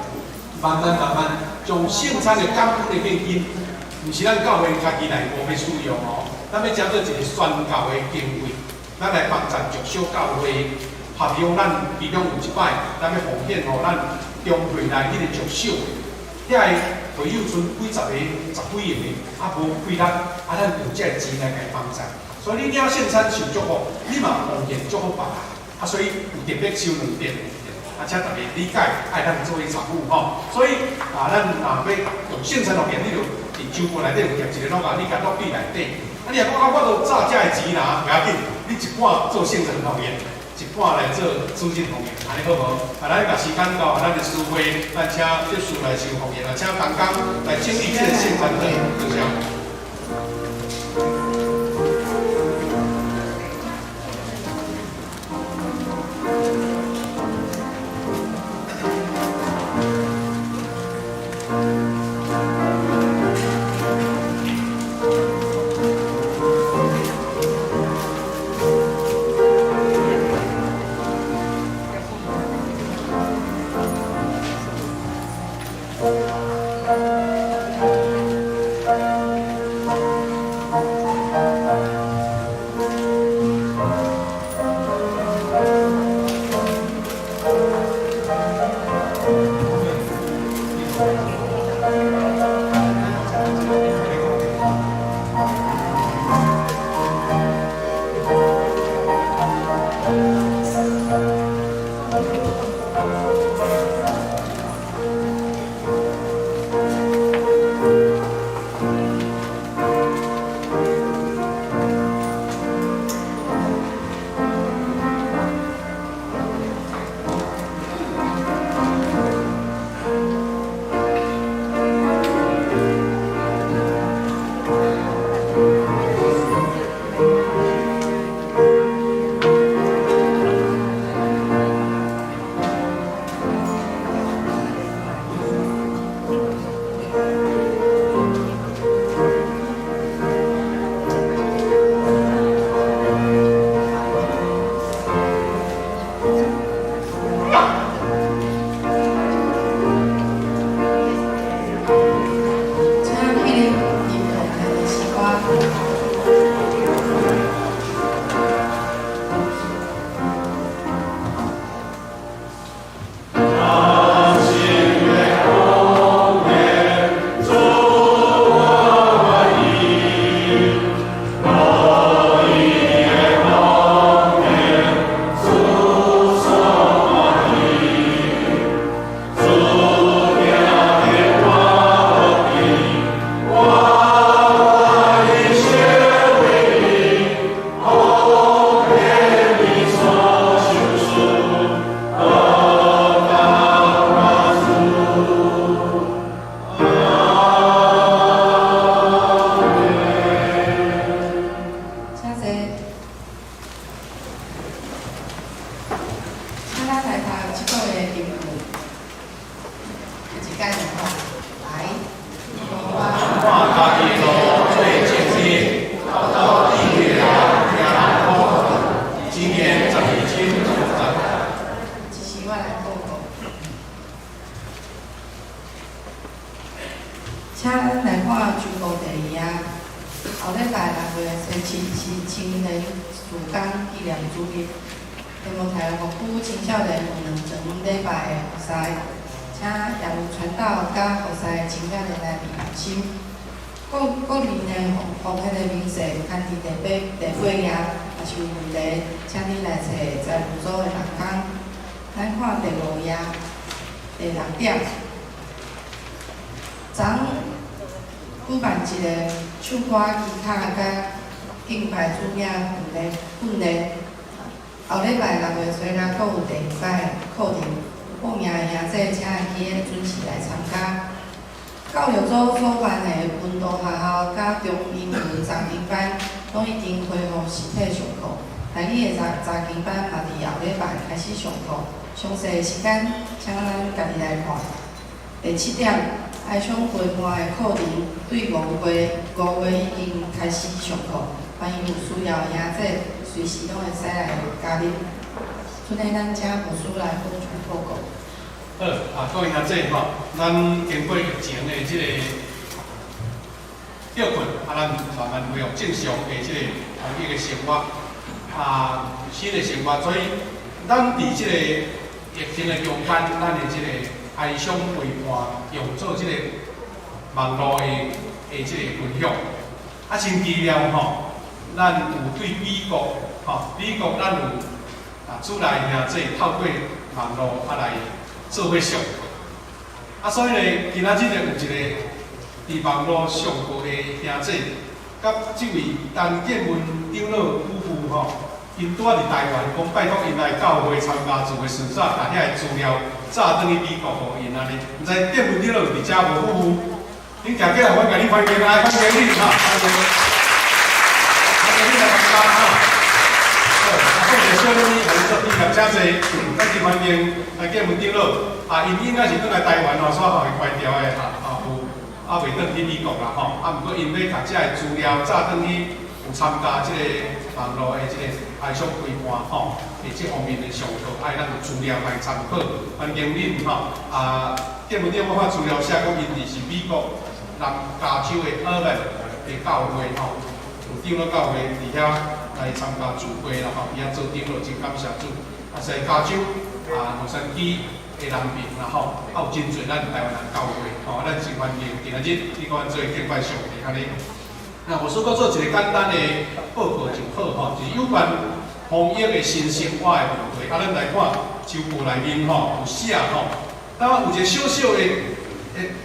慢慢慢慢將聖餐的感恩的現金，毋是咱教會家己內部欲使用哦。咱欲成做一個宣教的經費，咱來幫助弱小教會，合用咱其中有一擺，咱欲奉獻予咱中會內彼個弱小的，遐個會友賰幾十個、十幾個，啊無氣力，啊咱用這個錢來共伊幫助。所以你領聖餐受祝福，你嘛奉獻祝福別人，啊所以有特別收兩點，啊請大家理解，愛咱做去參與吼。所以啊，咱若欲用聖餐奉獻，你就佇周報內底有貼一個橐仔，你共落筆內底。啊，你若講啊，我都早這个錢啦，袂要緊，你一半做聖餐奉獻，一半來做主日奉獻，按呢好無？啊，咱共時間到，咱的司會，咱請執事來收奉獻，啊，請同工來整理這個聖餐桌，多謝。請咱來看周報第二頁。後禮拜六月初七是青年事工紀念主日。提摩太牧區青少年有兩場禮拜的服侍，請業務傳道佮服侍青少年來面心。各各人的奉獻的明細有刊佇第八頁，若是有問題，請你來揣財務組的同工。咱看第五頁第六點，昨昏舉辦一个唱歌技巧佮敬拜主囝训练训练。后礼拜6月初六，阁有第二摆课程，报名的兄弟请会记得准时来参加。教育组所办的温度学校佮中英文查经班，拢已经恢复实体上课。台语的查查经班嘛，伫后礼拜开始上课。详细的时间，请咱家己来看。第七点，哀伤陪伴的课程对5月已经开始上课，欢迎有需要的兄弟随时拢会使来加入。这呢，咱请牧师来讲出报告。好，啊，各位兄弟吼，咱经过疫情的这个歇困，啊，咱慢慢恢复正常的这个防疫的生活，啊，新的生活，所以咱伫这个疫情的中间，咱的这个哀伤陪伴，用做这个网路的这个分享，啊，真奇妙吼，咱有对美国，吼，美国咱有啊，主内兄弟透过网路啊来做伙上课，啊，所以呢，今仔日就有一个伫网路上课的兄弟，佮这位陈建文长老夫妇吼，𪜶拄仔伫台湾，讲拜托𪜶来教会参加聚会，顺煞共遐个资料早转去美国予𪜶按呢。毋知建文长老有伫遮无夫妇？恁行过来，阮共你欢迎来，欢迎你哈，欢迎，欢迎你来参加哈。好，啊，讲一个小秘密，予你做秘密，真济，咱真欢迎来建文长老。啊，𪜶应该是转来台湾吼，煞予伊关掉的哈，啊有，啊未转去美国啦吼，啊，毋过𪜶欲共遮个资料早转去，有参加这个网路的这个哀伤陪伴吼，伫这方面的上课，爱咱有资料来参考，欢迎恁吼。啊，建文长我看资料写讲，𪜶伫是美国南加州的尔湾的教会吼，有长老教会伫遐来参加聚会啦吼，伊遐做长老，真感谢主。啊，是加州啊，洛杉矶的南边啦吼，啊有真济咱台湾人教会吼，咱真欢迎今仔日你看做敬拜上帝按呢。那我说过做一个简单的报告就好吼，就是有关防疫的新生活的问题。啊，咱来看周报内面吼有写吼，那有一个小小的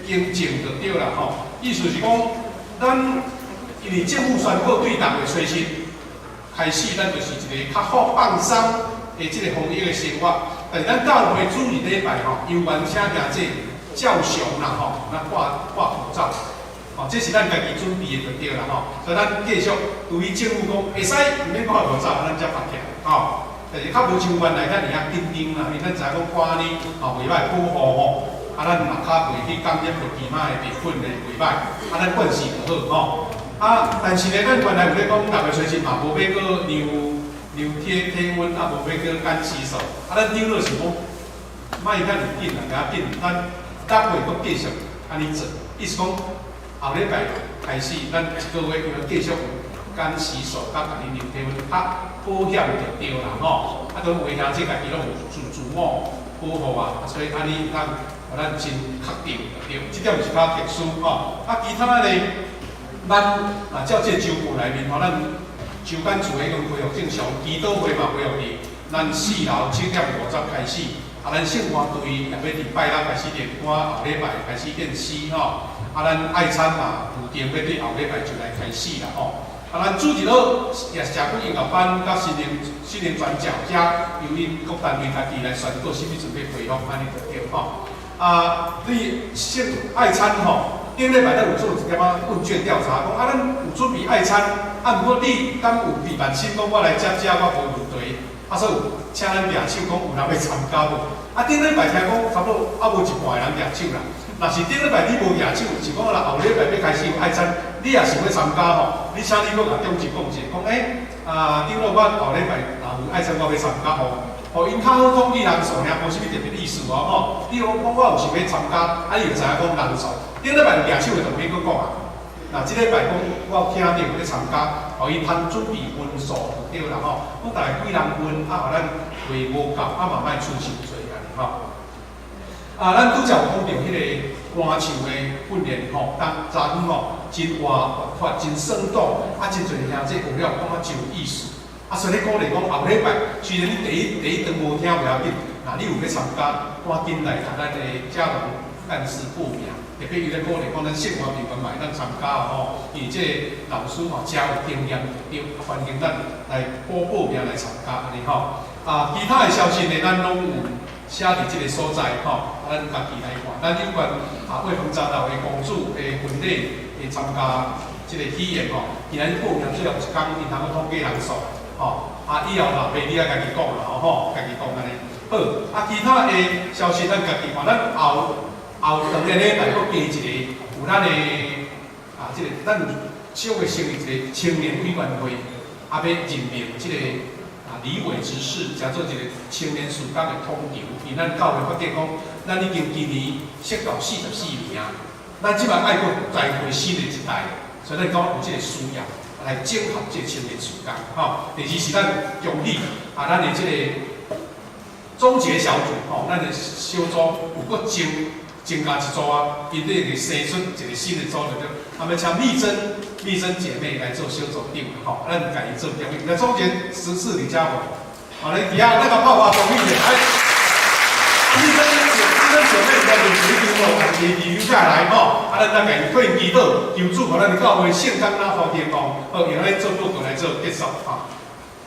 更正就对啦吼。意思是讲，咱因为政府宣布对6月初7开始，咱就是一个较好放松的这个防疫的生活。但是咱教会主日礼拜吼，犹原请兄弟照常啦吼，咱挂挂口罩。吼，这是咱家己准备的就对啦吼。所以咱继续对于政府讲，会使毋免挂口罩，咱才绑起来吼。但是较无像原来咱尔紧张啦，因为咱知影讲挂按呢吼袂歹保护吼，啊咱嘛较袂去感染著其他的病菌的袂歹，啊咱惯势就好吼。啊，但是呢，咱原来有咧讲6月初7嘛，无欲阁量量体体温，啊无欲阁干洗手，啊咱长老是讲，莫遐尔紧啦，袂要紧，咱六月阁继续按呢做，意思讲。后礼拜开始，咱一个月要继续有干洗手，佮共你量体温，较保险就对啦吼。啊，都有的兄弟家己拢有自自我保护啊，所以按呢咱予咱真确定就对，这点是较特殊吼。啊，其他的咱若照这个周报内面吼，咱周间聚会已经恢复正常，祈祷会嘛恢复伫咱4楼7:50开始。啊，咱圣歌队也欲伫拜六开始练歌，后礼拜开始练诗吼。啊，咱爱餐嘛，预定欲对后礼拜就来开始啦吼。啊，咱主日学也社区音乐班佮新年新年传教遮，由𪜶各单位家己来宣告啥物阵欲恢复，按呢就对吼。啊，对圣爱餐吼，顶礼拜咱有做一点仔问卷调查，讲啊，咱有准备爱餐，啊，毋过你敢有备万心讲我来食食，我无问题。啊，所以有请咱举手讲有人欲参加无？啊，顶礼拜听讲差不多犹无一半的人举手啦。若是顶礼拜你无举手，是讲若后礼拜欲开始有爱餐，你也想欲参加吼？你请你阁共长执讲者，讲欸，啊，长老我后礼拜若有爱餐，我欲参加吼。予𪜶较好统计人数尔，无啥物特别意思哦吼。你讲讲我有想欲参加，啊，你就知影讲人数。顶礼拜有举手的就免阁讲啊。若这礼拜讲我有听著欲参加，予𪜶通准备分数就对啦吼。讲大概几人份，啊，予咱会无够，啊嘛莫出伤济按呢吼。啊，咱拄才有讲著彼个歌唱的训练吼，当昨昏吼真活活泼，真生动，啊，真济兄弟学了感觉真有意思。啊，所以咧鼓励讲后礼拜，虽然你第一堂无听袂要紧，若你有欲参加，赶紧来共咱的嘉龙干事报名。特別伊咧鼓勵講，咱聖華平原嘛會當參加吼，因為這個老師吼誠有經驗就對，歡迎咱來報名來參加按呢吼。啊，其他的消息呢，咱攏有寫佇這个所在吼，咱家己來看。咱有關啊，魏鵬長老的公主的婚禮會參加這個喜宴吼，今仔日報名最後一工，𪜶通統計人數吼。啊，以後若袂你愛家己講啦吼，家己講按呢。好，啊，其他的消息咱家己看，咱後後兩个禮拜閣加一个，有咱的啊，這个咱有小會成立一個青年委員會，啊，欲任命這个啊李偉執事，成做一個青年事工的統籌。因為咱教會發覺講，咱已經今年設到44年啊，咱這擺愛閣栽培新的一代，所以咱講有這個需要來整合這個青年事工。吼，第二是咱恭喜啊，咱的這個總結小組吼，咱的小組有閣增加一組啊，𪜶咧會生出一個新的組就對，啊，欲請麗珍、麗珍姐妹來做小組長，吼，咱共伊做恭喜。來總結十四李家宏，好，來底下那個泡泡恭喜者，哎，麗珍、麗珍姐妹在臨時張吼，家己留下來吼，啊，咱再共伊退祈禱，求主予咱的教會聖工哪發天光，好，用來做報告來做結束，哈。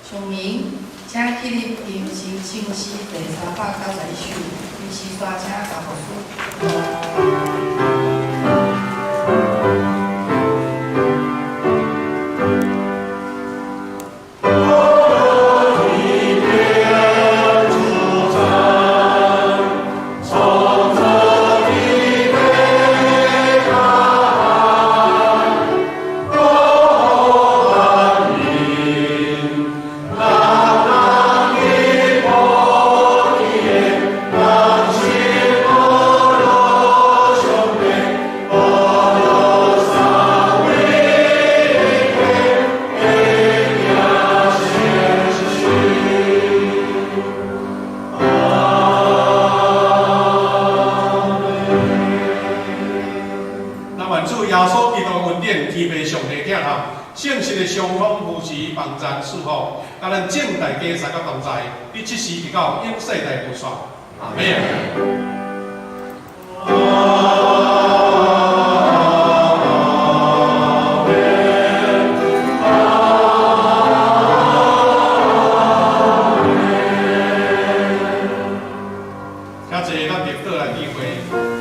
上明，請起立吟詩聖詩第391首，吟詩刷請甲牧師。聖神的相通扶持幫贊賜福，佮咱眾大家三個同在，彼這時直到永世代無煞。阿們。遮濟咱特倒來聚會。